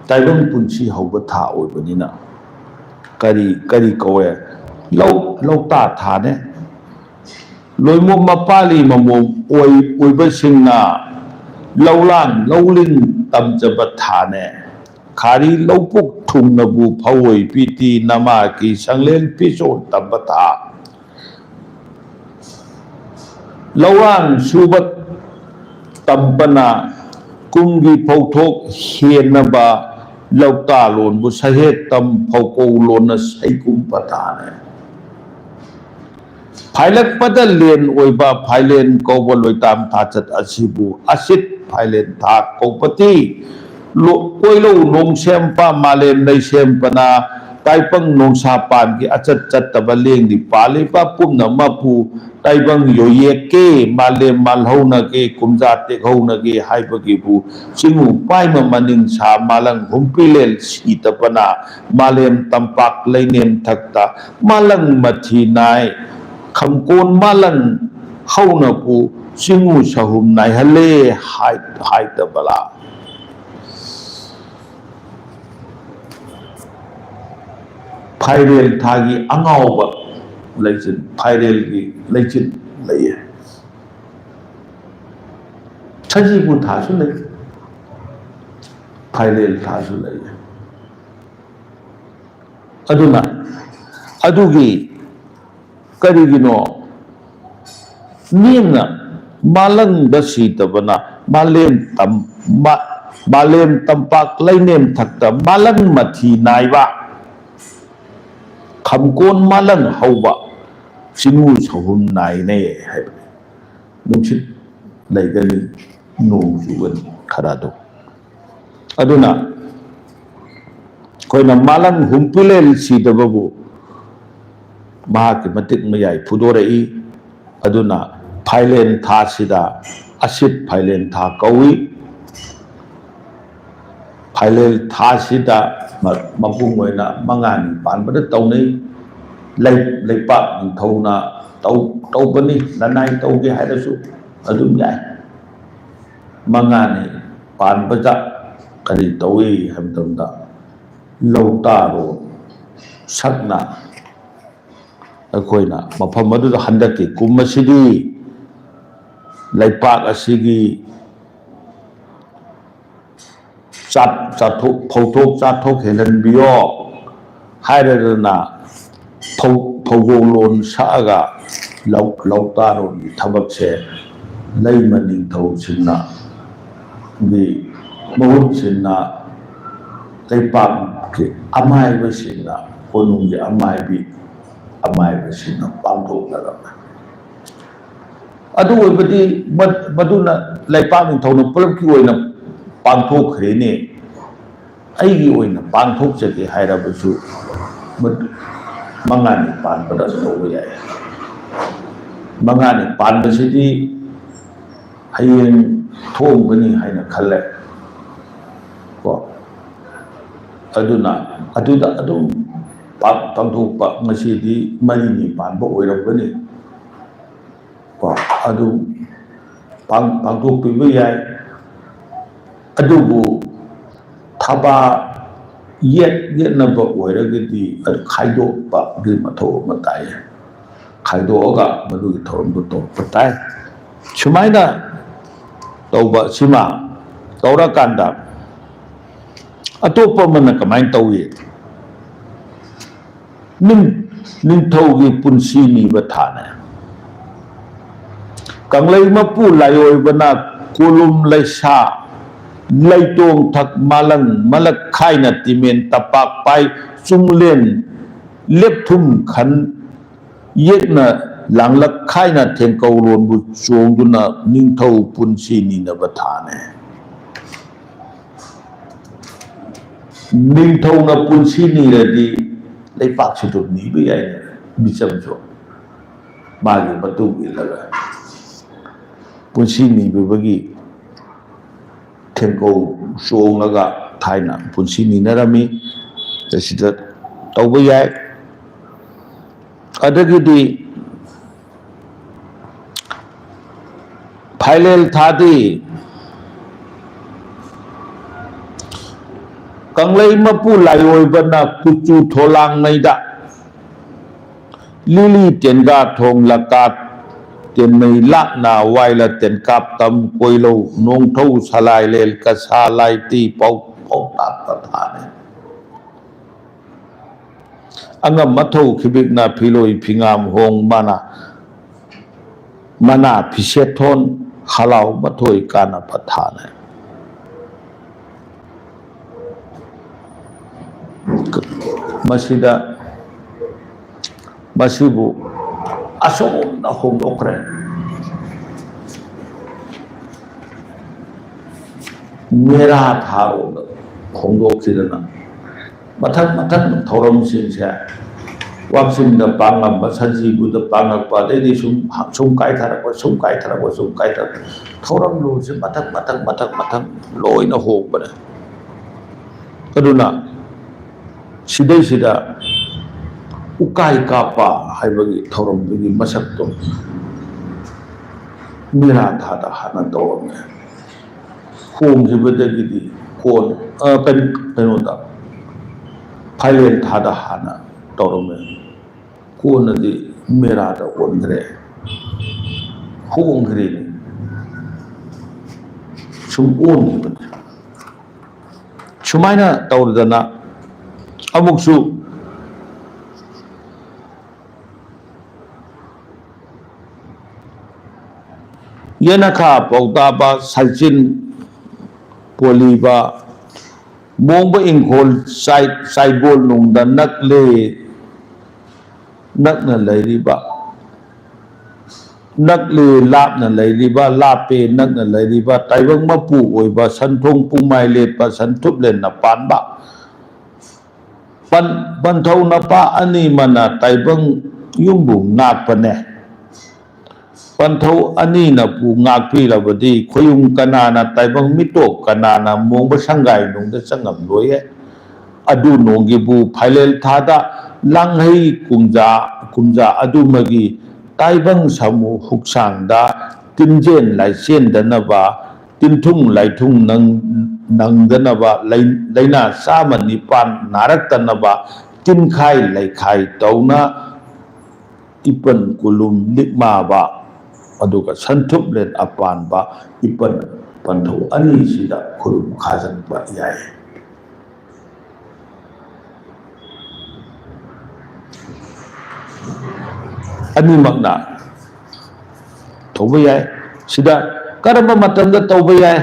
ꯇꯥꯏꯕꯪ ꯄꯨꯟꯁꯤ ꯍꯧꯕ ꯊꯥ ꯑꯣꯏꯕꯅꯤꯅ ꯀꯔꯤ, ꯀꯔꯤ ꯀꯧꯋꯦ? ꯂꯧ, ꯂꯧꯇꯥ ꯊꯥꯅꯦ꯫ ꯂꯣꯏꯃꯣꯝ ꯃꯄꯥꯂꯤ ꯃꯃꯣꯝ ꯑꯣꯏ-, ꯑꯣꯏꯕꯁꯤꯡꯅ ꯂꯧꯂꯥꯟ ꯂꯧꯂꯤꯡ ꯇꯝꯖꯕ ꯊꯥꯅꯦ꯫ ꯈꯥꯔꯤ ꯂꯧꯕꯨꯛ ꯊꯨꯡꯅꯕꯨ ꯐꯧꯑꯣꯏ ꯄꯤꯇꯤ ꯅꯃꯥꯀꯤ ꯁꯪꯂꯦꯟ ꯐꯤꯖꯣꯜ ꯇꯝꯕ ꯊꯥ꯫ ꯂꯧꯔꯥꯡ ꯁꯨꯕ ꯇꯝꯕꯅ ꯀꯨꯝꯒꯤ ꯐꯧꯊꯣꯛ ꯍꯦꯟꯅꯕ ꯂꯧꯇꯥ ꯂꯣꯟꯕꯨ ꯁꯍꯦꯠ ꯇꯝ ꯐꯧꯀꯧ ꯂꯣꯟꯅ ꯁꯩꯒꯨꯝ ꯄꯊꯥꯅꯦ꯫ ꯐꯥꯏꯂꯛꯄꯗ ꯂꯦꯟ ꯑꯣꯏꯕ ꯐꯥꯏꯂꯦꯟ ꯀꯧꯕ ꯂꯣꯏꯇꯥꯝ ꯊꯥꯆꯠ ꯑꯁꯤꯕꯨ ꯑꯁꯤꯠ ꯐꯥꯏꯂꯦꯟ ꯊꯥ ꯀꯧꯕꯇꯤ ꯂꯣ-, ꯀꯣꯏꯂꯧ ꯅꯣꯡꯁꯦꯝꯄ ꯃꯥꯂꯦꯝ ꯂꯩꯁꯦꯝꯄꯅ ꯇꯥꯏꯄꯪ ꯅꯣꯡꯁꯥ ꯄꯥꯟꯒꯤ ꯑꯆꯠ ꯆꯠꯇꯕ ꯂꯦꯡꯂꯤ ꯄꯥꯜꯂꯤꯕ ꯄꯨꯝꯅꯃꯛꯄꯨ ꯇꯥꯏꯕꯪ ꯌꯣꯌꯦꯛꯀꯦ, ꯃꯥꯂꯦꯝ ꯃꯥꯜꯍꯧꯅꯒꯦ, ꯀꯨꯝꯖꯥ ꯇꯦꯛꯍꯧꯅꯒꯦ ꯍꯥꯏꯕꯒꯤꯕꯨ ꯆꯤꯡꯉꯨ ꯄꯥꯏꯃ ꯃꯅꯤꯡ ꯁꯥ ꯃꯥꯂꯪ ꯍꯨꯝꯄꯤꯂꯦꯜ ꯁꯤꯗꯕꯅ ꯃꯥꯂꯦꯝ ꯇꯝꯄꯥꯛ ꯂꯩꯅꯦꯝ ꯊꯛꯇ ꯃꯥꯂꯪ ꯃꯊꯤ ꯅꯥꯏ꯫ ꯈꯝꯀꯣꯟ ꯃꯥꯂꯪ ꯍꯧꯅꯕꯨ ꯆꯤꯡꯉꯨ ꯁꯍꯨꯝ ꯅꯥꯏꯍꯜꯂꯦ ꯍꯥꯏ-, ꯍꯥꯏꯗꯕꯂꯥ? ꯐꯥꯏꯔꯦꯜ ꯊꯥꯒꯤ ꯑꯉꯥꯎꯕ ꯂꯩꯆꯤꯟ, ꯐꯥꯏꯔꯦꯜꯒꯤ ꯂꯩꯆꯤꯟ ꯂꯩꯌꯦ꯫ ꯁꯖꯤꯕꯨ ꯊꯥꯁꯨ ꯂꯩ, ꯐꯥꯏꯔꯦꯜ ꯊꯥꯁꯨ ꯂꯩ꯫ ꯑꯗꯨꯅ ꯑꯗꯨꯒꯤ ꯀꯔꯤꯒꯤꯅꯣ ꯅꯦꯝꯅ ꯃꯥꯂꯪꯗ ꯁꯤꯗꯕꯅ ꯃꯥꯂꯦꯝ ꯇꯝ-, ꯃꯥ-, ꯃꯥꯂꯦꯝ ꯇꯝꯄꯥꯛ ꯂꯩꯅꯦꯝ ꯊꯛꯇ ꯃꯥꯂꯪ ꯃꯊꯤ ꯅꯥꯏꯕ ꯈꯝꯀꯣꯟ ꯃꯥꯂꯪ ꯍꯧꯕ ꯆꯤꯡꯉꯨ ꯁꯍꯨꯝ ꯅꯥꯏꯅꯩ ꯍꯥꯏꯕꯅꯤ꯫ ꯅꯨꯡꯁꯤꯠ ꯂꯩꯒꯅꯤ, ꯅꯣꯡ ꯆꯨꯒꯅꯤ ꯈꯔ ꯑꯗꯨ꯫ ꯑꯗꯨꯅ ꯑꯩꯈꯣꯏꯅ ꯃꯥꯂꯪ ꯍꯨꯝꯄꯨꯂꯦꯟ ꯁꯤꯗꯕꯕꯨ ꯃꯍꯥꯛꯀꯤ ꯃꯇꯤꯛ ꯃꯌꯥꯏ ꯐꯨꯗꯣꯔꯛꯏ꯫ ꯑꯗꯨꯅ ꯐꯥꯏꯂꯦꯟ ꯊꯥꯁꯤꯗ ꯑꯁꯤꯠ ꯐꯥꯏꯂꯦꯟ ꯊꯥ ꯀꯧꯏ꯫ ꯐꯥꯏꯂꯦꯟ ꯊꯥꯁꯤꯗ ꯃ-, ꯃꯄꯨꯡ ꯑꯣꯏꯅ ꯃꯉꯥꯅꯤ ꯄꯥꯟꯕꯗ ꯇꯧꯅꯩ꯫ ꯂꯩ-, ꯂꯩꯄꯥꯛ ꯅꯤꯡꯊꯧꯅ ꯇꯧ-, ꯇꯧꯕꯅꯤ, ꯂꯅꯥꯏ ꯇꯧꯒꯦ ꯍꯥꯏꯔꯁꯨ ꯑꯗꯨꯝ ꯌꯥꯏ꯫ ꯃꯉꯥꯅꯤ ꯄꯥꯟꯕꯗ ꯀꯔꯤ ꯇꯧꯏ ꯍꯥꯏꯕ ꯃꯇꯝꯗ, ꯂꯧꯇꯥꯔꯣ ꯁꯛꯅ ꯑꯩꯈꯣꯏꯅ ꯃꯐꯝ ꯑꯗꯨꯗ ꯍꯟꯗꯛꯀꯤ ꯀꯨꯝ ꯑꯁꯤꯗꯤ ꯂꯩꯄꯥꯛ ꯑꯁꯤꯒꯤ ꯆꯥ-, ꯆꯥꯊꯣꯛ, ꯐꯧꯊꯣꯛ ꯆꯥꯊꯣꯛ ꯍꯦꯜꯍꯟꯕꯤꯌꯣ ꯍꯥꯏꯔꯗꯅ ꯐꯧ-, ꯐꯧꯒꯣꯜꯂꯣꯟ ꯁꯛꯑꯒ ꯂꯧ-, ꯂꯧꯇꯥꯔꯣꯒꯤ ꯊꯕꯛꯁꯦ ꯂꯩꯃ ꯅꯤꯡꯊꯧꯁꯤꯡꯅ ꯒꯤ ꯃꯍꯨꯠ ꯁꯤꯟꯅ ꯂꯩꯄꯥꯛꯀꯤ ꯑꯃꯥꯏꯕꯁꯤꯡꯅ, ꯀꯣꯅꯨꯡꯒꯤ ꯑꯃꯥꯏꯕꯤ, ꯑꯃꯥꯏꯕꯁꯤꯡꯅ ꯄꯥꯡꯊꯣꯛꯅꯔꯝꯃꯤ꯫ ꯑꯗꯨ ꯑꯣꯏꯕꯗꯤ ꯃ-, ꯃꯗꯨꯅ ꯂꯩꯄꯥꯛ ꯅꯤꯡꯊꯧꯅ ꯄꯨꯂꯞꯀꯤ ꯑꯣꯏꯅ ꯄꯥꯡꯊꯣꯛꯈ꯭ꯔꯦꯅꯦ꯫ ꯑꯩꯒꯤ ꯑꯣꯏꯅ ꯄꯥꯡꯊꯣꯛꯆꯒꯦ ꯍꯥꯏꯔꯕꯁꯨ ꯃꯗꯨ ꯃꯉꯥꯅꯤ ꯄꯥꯟꯕꯗ ꯇꯧꯕ ꯌꯥꯏ꯫ ꯃꯉꯥꯅꯤ ꯄꯥꯟꯕꯁꯤꯗꯤ ꯍꯌꯦꯡ ꯊꯣꯛꯑꯝꯒꯅꯤ ꯍꯥꯏꯅ ꯈꯜꯂꯦ꯫ ꯀꯣ, ꯑꯗꯨꯅ ꯑꯗꯨꯗ ꯑꯗꯨꯝ ꯄꯥꯡ-, ꯄꯥꯡꯊꯣꯛꯄ, ꯉꯁꯤꯗꯤ ꯃꯔꯤꯅꯤ ꯄꯥꯟꯕ ꯑꯣꯏꯔꯝꯒꯅꯤ꯫ ꯀꯣ, ꯑꯗꯨ ꯄꯥꯡ-, ꯄꯥꯡꯊꯣꯛꯄꯤꯕ ꯌꯥꯏ꯫ ꯑꯗꯨꯕꯨ ꯊꯕꯥ ꯌꯦꯠ ꯌꯦꯠꯅꯕ ꯑꯣꯏꯔꯒꯗꯤ ꯑꯗꯨ ꯈꯥꯏꯗꯣꯛꯄꯒꯤ ꯃꯊꯧ ꯑꯃ ꯇꯥꯏ꯫ ꯈꯥꯏꯗꯣꯛꯑꯒ ꯃꯗꯨꯒꯤ ꯊꯧꯔꯝꯗꯨ ꯇꯧꯔꯛꯄ ꯇꯥꯏ꯫ ꯁꯨꯃꯥꯏꯅ ꯇꯧꯕ ꯁꯤꯃ ꯇꯧꯔꯀꯥꯟꯗ ꯑꯇꯣꯞꯄ ꯑꯃꯅ ꯀꯃꯥꯏꯅ ꯇꯧꯏ? ꯅꯤꯡ-, ꯅꯤꯡꯊꯧꯒꯤ ꯄꯨꯟꯁꯤ ꯅꯤꯕ ꯊꯥꯅꯦ꯫ ꯀꯪꯂꯩ ꯃꯄꯨ ꯂꯥꯏꯑꯣꯏꯕꯅ ꯀꯣꯂꯨꯝ ꯂꯩꯁꯥ ꯂꯩꯇꯣꯡ ꯊꯛ ꯃꯥꯂꯪ ꯃꯂꯛ ꯈꯥꯏꯅ ꯇꯤꯃꯦꯟ ꯇꯄꯥꯛ ꯄꯥꯏ ꯆꯨꯡꯂꯦꯟ ꯂꯦꯞꯊꯨꯝ ꯈꯟ ꯌꯦꯛꯅ ꯂꯥꯡꯂꯛ ꯈꯥꯏꯅ ꯊꯦꯡꯀꯧꯔꯣꯟꯕꯨ ꯆꯣꯡꯗꯨꯅ ꯅꯤꯡꯊꯧ ꯄꯨꯟꯁꯤ ꯅꯤꯅꯕ ꯊꯥꯅꯦ꯫ ꯅꯤꯡꯊꯧꯅ ꯄꯨꯟꯁꯤ ꯅꯤꯔꯗꯤ ꯂꯩꯄꯥꯛꯁꯨ ꯑꯗꯨꯝ ꯅꯤꯕ ꯌꯥꯏ꯫ ꯃꯤꯆꯝꯁꯨ ꯃꯥꯒꯤ ꯃꯇꯨꯡ ꯏꯜꯂꯒ ꯄꯨꯟꯁꯤ ꯅꯤꯕꯒꯤ ꯊꯦꯡꯀꯧ ꯆꯣꯡꯂꯒ ꯊꯥꯏꯅ ꯄꯨꯟꯁꯤ ꯅꯤꯅꯔꯝꯃꯤ꯫ ꯑꯁꯤꯗ ꯇꯧꯕ ꯌꯥꯏ꯫ ꯑꯗꯒꯤꯗꯤ ꯐꯥꯏꯂꯦꯜ ꯊꯥꯗꯤ ꯀꯪꯂꯩ ꯃꯄꯨ ꯂꯥꯏꯑꯣꯏꯕꯅ ꯀꯨꯆꯨ ꯊꯣꯂꯥꯡꯉꯩꯗ ꯂꯤꯂꯤ ꯇꯦꯟꯒꯥ ꯊꯣꯡ ꯂꯀꯥ ꯇꯦꯟꯃꯩ ꯂꯥꯛꯅ ꯋꯥꯏꯂ ꯇꯦꯟꯀꯥꯞ ꯇꯝ ꯀꯣꯏꯂꯧ ꯅꯣꯡꯊꯧ ꯁꯂꯥꯏꯂꯦꯜ ꯀꯁꯥ ꯂꯥꯏꯇꯤ ꯄꯥꯎ ꯄꯥꯎꯇꯥꯛꯇ ꯊꯥꯅꯩ꯫ ꯑꯉꯝ ꯃꯊꯧ ꯈꯤꯕꯤꯛꯅ ꯐꯤꯂꯣꯏ ꯐꯤꯉꯥꯝ ꯍꯣꯡ ꯃꯅꯥ ꯃꯅꯥ ꯐꯤꯁꯦꯠꯊꯣꯟ ꯍꯂꯥꯎ ꯃꯊꯣꯏ ꯀꯥꯟꯅ ꯄꯊꯥꯅ ꯃꯁꯤꯗ ꯃꯁꯤꯕꯨ ꯑꯁꯣꯝꯗ ꯍꯣꯡꯗꯣꯛꯈ꯭ꯔꯦ꯫ ꯃꯦꯔꯥ ꯊꯥꯔꯣꯝꯗ ꯍꯣꯡꯗꯣꯛꯈꯤꯗꯅ ꯃꯊꯪ ꯃꯊꯪ ꯊꯧꯔꯝꯁꯤꯡꯁꯦ ꯋꯥꯛꯆꯤꯡꯗ ꯄꯥꯡꯉꯝꯕ, ꯁꯟꯖꯤꯕꯨꯗ ꯄꯥꯡꯉꯛꯄ, ꯑꯗꯩꯗꯤ ꯁꯨꯝ ꯁꯨꯝ ꯀꯥꯏꯊꯔꯛꯄ, ꯁꯨꯝ ꯀꯥꯏꯊꯔꯛꯄ, ꯁꯨꯝ ꯀꯥꯏꯊꯔꯛꯄ, ꯊꯧꯔꯝ ꯂꯣꯟꯁꯦ ꯃꯊꯪ ꯃꯊꯪ ꯃꯊꯪ ꯃꯊꯪ ꯂꯣꯏꯅ ꯍꯣꯡꯕꯅꯦ꯫ ꯑꯗꯨꯅ ꯁꯤꯗꯩꯁꯤꯗ ꯎꯀꯥꯏ ꯀꯥꯞꯄ ꯍꯥꯏꯕꯒꯤ ꯊꯧꯔꯝꯗꯨꯒꯤ ꯃꯁꯛꯇꯣ ꯃꯦꯔꯥ ꯊꯥꯗ ꯍꯥꯟꯅ ꯇꯧꯔꯝꯃꯦ꯫ ꯍꯣꯡꯈꯤꯕꯗꯒꯤꯗꯤ ꯀꯣꯟ ꯑ, ꯀꯩꯅꯣ- ꯀꯩꯅꯣꯗ ꯐꯥꯏꯔꯦꯟ ꯊꯥꯗ ꯍꯥꯟꯅ ꯇꯧꯔꯝꯃꯦ꯫ ꯀꯣꯟꯅꯗꯤ ꯃꯦꯔꯥꯗ ꯑꯣꯟꯈ꯭ꯔꯦ꯫ ꯍꯣꯡꯈ꯭ꯔꯦꯅꯦ꯫ ꯁꯨꯝ ꯑꯣꯟꯈꯤꯕꯅꯦ꯫ ꯁꯨꯃꯥꯏꯅ ꯇꯧꯗꯅ ꯑꯃꯨꯛꯁꯨ ꯌꯦꯅꯈꯥ ꯄꯥꯎꯇꯥꯕ ꯁꯥꯏꯆꯤꯟ ꯄꯣꯂꯤꯕ ꯃꯣꯡꯕ ꯏꯪꯈꯣꯜ ꯆꯥꯏ- ꯆꯥꯏꯕꯣꯜ ꯅꯨꯡꯗ ꯅꯛꯂꯦ꯫ ꯅꯛꯅ ꯂꯩꯔꯤꯕ ꯅꯛꯂꯦ ꯂꯥꯞꯅ ꯂꯩꯔꯤꯕ ꯂꯥꯞꯄꯦ ꯅꯛꯅ ꯂꯩꯔꯤꯕ ꯇꯥꯏꯕꯪ ꯃꯄꯨ ꯑꯣꯏꯕ ꯁꯟꯊꯣꯡ ꯄꯨꯡꯃꯥꯏ ꯂꯦꯞꯄ ꯁꯟꯊꯨꯞꯂꯦꯟꯅ ꯄꯥꯟꯕ ꯄꯟ- ꯄꯟꯊꯧ ꯅꯄꯥ ꯑꯅꯤꯃꯅ ꯇꯥꯏꯕꯪ ꯌꯨꯝꯕꯨ ꯉꯥꯛꯄꯅꯦ꯫ ꯄꯟꯊꯧ ꯑꯅꯤꯅꯕꯨ ꯉꯥꯛꯄꯤꯔꯕꯗꯤ ꯈꯣꯌꯨꯝ ꯀꯅꯥꯅ ꯇꯥꯏꯕꯪ ꯃꯤꯇꯣꯞ ꯀꯅꯥꯅ ꯃꯣꯡꯕ ꯁꯪꯒꯥꯏ ꯅꯨꯡꯗ ꯆꯪꯉꯝꯂꯣꯏꯌꯦ꯫ ꯑꯗꯨ ꯅꯣꯡꯒꯤꯕꯨ ꯐꯥꯏꯂꯦꯜ ꯊꯥꯗ ꯂꯥꯡꯍꯩ ꯀꯨꯝꯖꯥ, ꯀꯨꯝꯖꯥ ꯑꯗꯨꯃꯒꯤ ꯇꯥꯏꯕꯪ ꯁꯥꯃꯨ ꯍꯨꯛꯁꯥꯡꯗ ꯇꯤꯟꯖꯦꯟ ꯂꯥꯏꯆꯦꯟꯗꯅꯕ, ꯇꯤꯟꯊꯨꯡ ꯂꯥꯏꯊꯨꯡ ꯅꯪ-, ꯅꯪꯗꯅꯕ, ꯂꯩ-, ꯂꯥꯏꯅꯥ ꯆꯥꯝꯃ ꯅꯤꯄꯥꯟ ꯅꯥꯔꯛꯇꯅꯕ, ꯇꯤꯟꯈꯥꯏ ꯂꯩꯈꯥꯏ ꯇꯧꯅ ꯏꯄꯟ ꯀꯨꯂꯨꯝ ꯂꯤꯛꯃꯥꯕ, ꯑꯗꯨꯒ ꯁꯟꯊꯨꯞꯂꯦꯟ ꯑꯄꯥꯟꯕ ꯏꯄꯟ ꯄꯟꯊꯧ ꯑꯅꯤꯁꯤꯗ ꯈꯨꯔꯨꯝ ꯈꯥꯖꯟꯕ ꯌꯥꯏ꯫ ꯑꯅꯤꯃꯛꯅ ꯇꯧꯕ ꯌꯥꯏ꯫ ꯁꯤꯗ ꯀꯔꯝꯕ ꯃꯇꯝꯗ ꯇꯧꯕ ꯌꯥꯏ?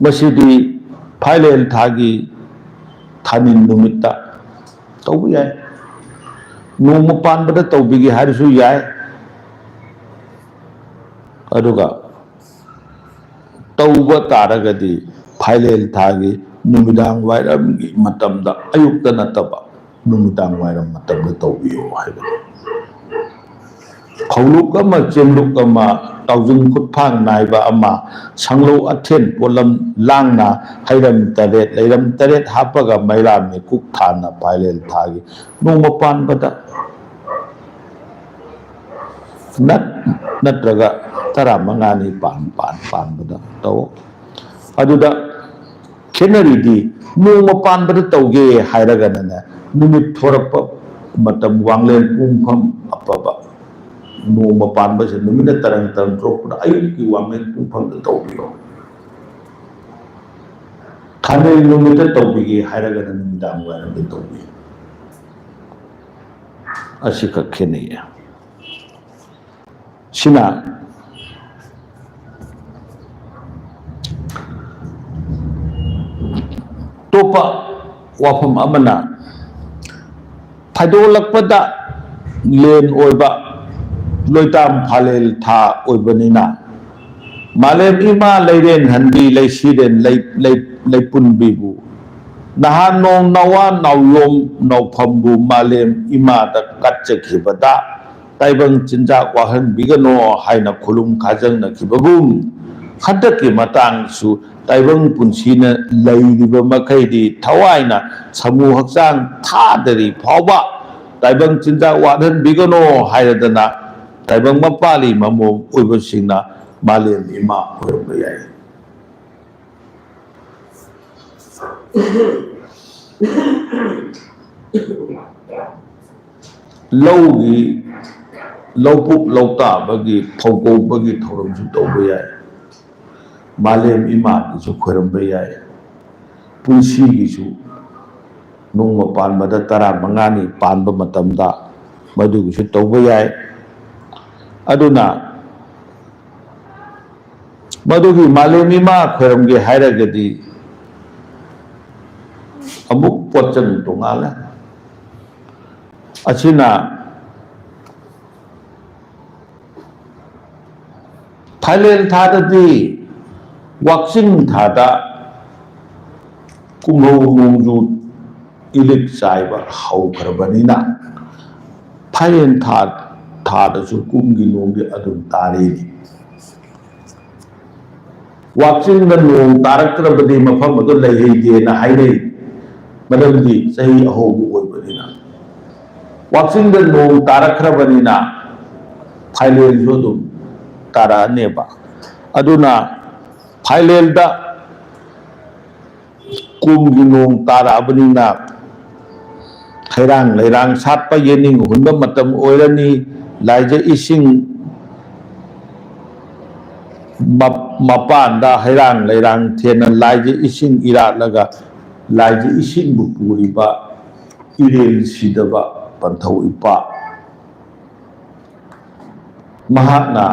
ꯃꯁꯤꯗꯤ ꯐꯥꯏꯂꯦꯟ ꯊꯥꯒꯤ ꯊꯥꯅꯤꯜ ꯅꯨꯃꯤꯠꯇ ꯇꯧꯕ ꯌꯥꯏ꯫ ꯅꯣꯡꯃ ꯄꯥꯟꯕꯗ ꯇꯧꯕꯤꯒꯦ ꯍꯥꯏꯔꯁꯨ ꯌꯥꯏ꯫ ꯑꯗꯨꯒ ꯇꯧꯕ ꯇꯥꯔꯒꯗꯤ ꯐꯥꯏꯂꯦꯟ ꯊꯥꯒꯤ ꯅꯨꯃꯤꯗꯥꯡ ꯋꯥꯏꯔꯝꯒꯤ ꯃꯇꯝꯗ, ꯑꯌꯨꯛꯇ ꯅꯠꯇꯕ, ꯅꯨꯃꯤꯗꯥꯡ ꯋꯥꯏꯔꯝ ꯃꯇꯝꯗ ꯇꯧꯕꯤꯌꯨ ꯍꯥꯏꯕꯅꯤ꯫ ꯐꯧꯂꯨꯛ ꯑꯃ, ꯆꯦꯡꯂꯨꯛ ꯑꯃ, ꯇꯥꯎꯖꯤꯡ ꯈꯨꯠꯐꯥꯡ ꯅꯥꯏꯕ ꯑꯃ, ꯁꯪꯂꯧ ꯑꯊꯦꯟ ꯄꯣꯠꯂꯝ ꯂꯥꯡꯅ ꯍꯩꯔꯝ ꯇꯔꯦꯠ, ꯂꯩꯔꯝ ꯇꯔꯦꯠ ꯍꯥꯞꯄꯒ ꯃꯩꯔꯥ ꯃꯤꯀꯨꯞ ꯊꯥꯅ ꯐꯥꯏꯂꯦꯟ ꯊꯥꯒꯤ ꯅꯣꯡꯃ ꯄꯥꯟꯕꯗ ꯅꯠ-, ꯅꯠꯇ꯭ꯔꯒ ꯇꯔꯥꯃꯉꯥꯅꯤ ꯄꯥꯟ-, ꯄꯥꯟ-, ꯄꯥꯟꯕꯗ ꯇꯧ꯫ ꯑꯗꯨꯗ ꯈꯦꯠꯅꯔꯤꯗꯤ, ꯅꯣꯡꯃ ꯄꯥꯟꯕꯗ ꯇꯧꯒꯦ ꯍꯥꯏꯔꯒꯅꯅꯦ, ꯅꯨꯃꯤꯠ ꯊꯣꯔꯛꯄ ꯃꯇꯝ, ꯋꯥꯡꯂꯦꯟ ꯄꯨꯡꯐꯝ ꯑꯐꯕ, ꯅꯣꯡꯃ ꯄꯥꯟꯕꯁꯦ ꯅꯨꯃꯤꯠꯅ ꯇꯔꯪ ꯇꯔꯪ ꯊꯣꯛꯄꯗ ꯑꯌꯨꯛꯀꯤ ꯋꯥꯡꯂꯦꯟ ꯄꯨꯡꯐꯝꯗ ꯇꯧꯕꯤꯔꯣ꯫ ꯊꯥꯅꯤꯜ ꯅꯨꯃꯤꯠꯇ ꯇꯧꯕꯤꯒꯦ ꯍꯥꯏꯔꯒꯅ ꯅꯨꯃꯤꯗꯥꯡ ꯋꯥꯏꯔꯝꯗ ꯇꯧꯕꯤꯌꯨ꯫ ꯑꯁꯤꯈꯛ ꯈꯦꯠꯅꯩꯌꯦ꯫ ꯁꯤꯅ ꯑꯇꯣꯞꯄ ꯋꯥꯐꯝ ꯑꯃꯅ, ꯐꯥꯏꯗꯣꯛꯂꯛꯄꯗ ꯂꯦꯟ ꯑꯣꯏꯕ ꯂꯣꯏꯇꯥꯝ ꯐꯥꯂꯦꯜ ꯊꯥ ꯑꯣꯏꯕꯅꯤꯅ, ꯃꯥꯂꯦꯝ ꯏꯃꯥ ꯂꯩꯔꯦꯟ ꯍꯟꯕꯤ ꯂꯩꯁꯤꯔꯦꯟ ꯂꯩ-, ꯂꯩ-, ꯂꯩꯄꯨꯟꯕꯤꯕꯨ, ꯅꯍꯥꯟ ꯅꯣꯡ ꯅꯋꯥ ꯅꯥꯎꯌꯣꯝ ꯅꯥꯎꯐꯝꯕꯨ ꯃꯥꯂꯦꯝ ꯏꯃꯥꯗ ꯀꯠꯆꯈꯤꯕꯗ ꯇꯥꯏꯕꯪ ꯆꯤꯟꯖꯥꯛ ꯋꯥꯍꯟꯕꯤꯒꯅꯣ ꯍꯥꯏꯅ ꯈꯨꯂꯨꯝ ꯈꯥꯖꯪꯅꯈꯤꯕꯒꯨꯝ, ꯍꯟꯗꯛꯀꯤ ꯃꯇꯥꯡꯁꯨ ꯇꯥꯏꯕꯪ ꯄꯨꯟꯁꯤꯅ ꯂꯩꯔꯤꯕ ꯃꯈꯩꯗꯤ ꯊꯋꯥꯏꯅ ꯁꯥꯃꯨ ꯍꯛꯆꯥꯡ ꯊꯥꯗꯔꯤ ꯐꯥꯎꯕ ꯇꯥꯏꯕꯪ ꯆꯤꯟꯖꯥꯛ ꯋꯥꯠꯍꯟꯕꯤꯒꯅꯣ ꯍꯥꯏꯔꯗꯅ ꯇꯥꯏꯕꯪ ꯃꯄꯥꯜꯂꯤ ꯃꯃꯣꯝ ꯑꯣꯏꯕꯁꯤꯡꯅ ꯃꯥꯂꯦꯝ ꯏꯃꯥ ꯈꯣꯏꯔꯝꯕ ꯌꯥꯏ꯫ ꯂꯧꯒꯤ, ꯂꯧꯕꯨꯛ ꯂꯧꯇꯥꯕꯒꯤ ꯐꯧ ꯀꯧꯕꯒꯤ ꯊꯧꯔꯝꯁꯨ ꯇꯧꯕ ꯌꯥꯏ꯫ ꯃꯥꯂꯦꯝ ꯏꯃꯥꯒꯤꯁꯨ ꯈꯣꯏꯔꯝꯕ ꯌꯥꯏ꯫ ꯄꯨꯟꯁꯤꯒꯤꯁꯨ ꯅꯣꯡꯃ ꯄꯥꯟꯕꯗ ꯇꯔꯥꯃꯉꯥꯅꯤ ꯄꯥꯟꯕ ꯃꯇꯝꯗ ꯃꯗꯨꯒꯤꯁꯨ ꯇꯧꯕ ꯌꯥꯏ꯫ ꯑꯗꯨꯅ ꯃꯗꯨꯒꯤ ꯃꯥꯂꯦꯝ ꯏꯃꯥ ꯈꯣꯏꯔꯝꯒꯦ ꯍꯥꯏꯔꯒꯗꯤ ꯑꯃꯨꯛ ꯄꯣꯠꯆꯪ ꯇꯣꯉꯥꯜꯂꯦ꯫ ꯑꯁꯤꯅ ꯐꯥꯏꯂꯦꯟ ꯊꯥꯗꯗꯤ, ꯋꯥꯛꯆꯤꯡ ꯊꯥꯗ ꯀꯨꯝꯍꯧ ꯅꯣꯡꯖꯨ ꯏꯂꯤꯛ ꯆꯥꯏꯕ ꯍꯧꯈ꯭ꯔꯕꯅꯤꯅ, ꯐꯥꯏꯔꯦꯟ ꯊꯥ, ꯊꯥꯗꯁꯨ ꯀꯨꯝꯒꯤ ꯅꯣꯡꯗꯤ ꯑꯗꯨꯝ ꯇꯥꯔꯤꯅꯤ꯫ ꯋꯥꯛꯆꯤꯡꯗ ꯅꯣꯡ ꯇꯥꯔꯛꯇ꯭ꯔꯕꯗꯤ ꯃꯐꯝ ꯑꯗꯨ ꯂꯩꯍꯩꯗꯦꯅ ꯍꯥꯏꯅꯩ, ꯃꯔꯝꯗꯤ ꯆꯍꯤ ꯑꯍꯧꯕ ꯑꯣꯏꯕꯅꯤꯅ꯫ ꯋꯥꯛꯆꯤꯡꯗ ꯅꯣꯡ ꯇꯥꯔꯛꯈ꯭ꯔꯕꯅꯤꯅ ꯐꯥꯏꯂꯦꯟꯁꯨ ꯑꯗꯨꯝ ꯇꯥꯔꯛꯑꯅꯦꯕ꯫ ꯑꯗꯨꯅ ꯐꯥꯏꯂꯦꯟꯗ ꯀꯨꯝꯒꯤ ꯅꯣꯡ ꯇꯥꯔꯛꯑꯕꯅꯤꯅ ꯍꯩꯔꯥꯡ ꯂꯩꯔꯥꯡ ꯁꯥꯠꯄ, ꯌꯦꯅꯤꯡ ꯍꯨꯟꯕ ꯃꯇꯝ ꯑꯣꯏꯔꯅꯤ꯫ ꯂꯥꯏꯖ ꯏꯁꯤꯡ ꯃ-, ꯃꯄꯥꯟꯗ ꯍꯩꯔꯥꯡ ꯂꯩꯔꯥꯡ ꯊꯦꯟꯅ ꯂꯥꯏꯖ ꯏꯁꯤꯡ ꯏꯔꯥꯠꯂꯒ ꯂꯥꯏꯖ ꯏꯁꯤꯡꯕꯨ ꯄꯨꯔꯤꯕ ꯏꯔꯦꯟ ꯁꯤꯗꯕ ꯄꯟꯊꯧ ꯏꯄꯥ ꯃꯍꯥꯛꯅ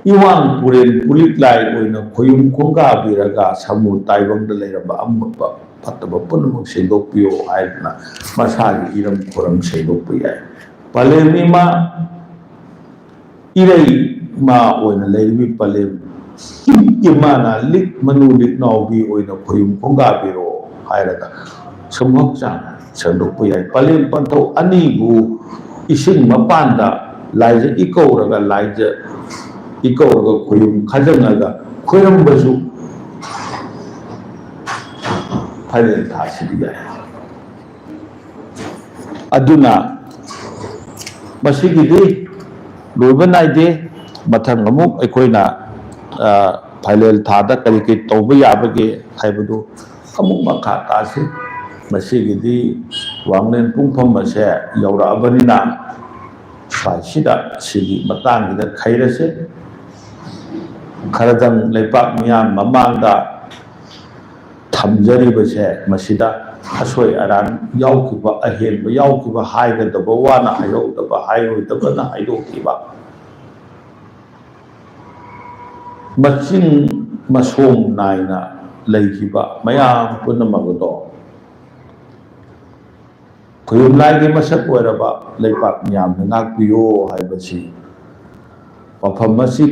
ꯏꯋꯥꯡ ꯄꯨꯔꯦꯜ ꯄꯨꯂꯤꯛꯂꯥꯏ ꯑꯣꯏꯅ ꯈꯣꯌꯨꯝ ꯈꯣꯡꯒꯥꯕꯤꯔꯒ ꯁꯃꯨ ꯇꯥꯏꯕꯪꯗ ꯂꯩꯔꯝꯕ ꯑꯃꯣꯠꯄ ꯐꯠꯇꯕ ꯄꯨꯝꯅꯃꯛ ꯁꯦꯡꯗꯣꯛꯄꯤꯌꯣ ꯍꯥꯏꯗꯨꯅ ꯃꯁꯥꯒꯤ ꯏꯔꯝ ꯈꯨꯔꯝ ꯁꯦꯡꯗꯣꯛꯄ ꯌꯥꯏ꯫ ꯄꯂꯦꯝ ꯏꯃꯥ ꯏꯔꯩ ꯏꯃꯥ ꯑꯣꯏꯅ ꯂꯩꯔꯤꯕꯤ ꯄꯂꯦꯝ ꯏꯃꯥꯅ ꯂꯤꯛ ꯃꯅꯨ ꯂꯤꯛ ꯅꯥꯎꯕꯤ ꯑꯣꯏꯅ ꯈꯣꯌꯨꯝ ꯈꯣꯡꯒꯥꯕꯤꯔꯣ ꯍꯥꯏꯔꯒ ꯁꯨꯝ ꯍꯛꯆꯥꯡ ꯁꯦꯡꯗꯣꯛꯄ ꯌꯥꯏ꯫ ꯄꯂꯦꯝ ꯄꯟꯊꯧ ꯑꯅꯤꯕꯨ ꯏꯁꯤꯡ ꯃꯄꯥꯟꯗ ꯂꯥꯏꯖ ꯏꯀꯧꯔꯒ, ꯂꯥꯏꯖ ꯏꯀꯧꯔꯒ ꯈꯣꯌꯨꯝ ꯈꯥꯖꯪꯉꯒ ꯈꯣꯏꯔꯝꯕꯁꯨ ꯐꯥꯏꯅꯦꯜ ꯊꯥꯁꯤꯗꯤ ꯌꯥꯏ꯫ ꯑꯗꯨꯅ ꯃꯁꯤꯒꯤꯗꯤ ꯂꯣꯏꯕ ꯅꯥꯏꯗꯦ꯫ ꯃꯊꯪ ꯑꯃꯨꯛ ꯑꯩꯈꯣꯏꯅ, ꯑ, ꯐꯥꯏꯅꯦꯜ ꯊꯥꯗ ꯀꯔꯤ ꯀꯔꯤ ꯇꯧꯕ ꯌꯥꯕꯒꯦ ꯍꯥꯏꯕꯗꯨ ꯑꯃꯨꯛ ꯃꯈꯥ ꯇꯥꯁꯤ꯫ ꯃꯁꯤꯒꯤꯗꯤ ꯋꯥꯡꯂꯦꯟ ꯄꯨꯡꯐꯝ ꯑꯁꯦ ꯌꯧꯔꯛꯑꯕꯅꯤꯅ ꯁ꯭ꯋꯥꯏꯁꯤꯗ ꯁꯤꯒꯤ ꯃꯇꯥꯡꯁꯤꯗ ꯈꯩꯔꯁꯦ꯫ ꯈꯔꯗꯪ ꯂꯩꯄꯥꯛ ꯃꯤꯌꯥꯝ ꯃꯃꯥꯡꯗ ꯊꯝꯖꯔꯤꯕꯁꯦ ꯃꯁꯤꯗ ꯑꯁꯣꯏ ꯑꯔꯥꯟ ꯌꯥꯎꯈꯤꯕ, ꯑꯍꯦꯟꯕ ꯌꯥꯎꯈꯤꯕ, ꯍꯥꯏꯒꯗꯕ ꯋꯥꯅ ꯍꯥꯏꯍꯧꯗꯕ, ꯍꯥꯏꯔꯣꯏꯗꯕꯅ ꯍꯥꯏꯗꯣꯛꯈꯤꯕ, ꯃꯆꯤꯡ ꯃꯁꯣꯡ ꯅꯥꯏꯅ ꯂꯩꯈꯤꯕ ꯃꯌꯥꯝ ꯄꯨꯝꯅꯃꯛ ꯑꯗꯣ ꯈꯨꯌꯨꯝ ꯂꯥꯏꯒꯤ ꯃꯁꯛ ꯑꯣꯏꯔꯕ ꯂꯩꯄꯥꯛ ꯃꯤꯌꯥꯝꯅ ꯉꯥꯛꯄꯤꯌꯣ ꯍꯥꯏꯕꯁꯤ ꯃꯐꯝ ꯑꯁꯤ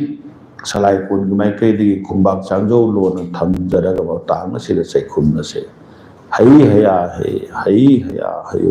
ꯁꯂꯥꯏ ꯀꯣꯟꯒꯤ ꯃꯥꯏꯀꯩꯗꯒꯤ ꯈꯨꯝꯕꯥꯛ ꯆꯥꯡꯖꯧ ꯂꯣꯟꯅ ꯊꯝꯖꯔꯒ ꯃꯇꯥꯡ ꯑꯁꯤꯗ ꯆꯩꯈꯨꯝꯅꯁꯦ꯫ ꯍꯩ ꯍꯌꯥ ꯍꯩ, ꯍꯩ ꯍꯌꯥ ꯍꯩ꯫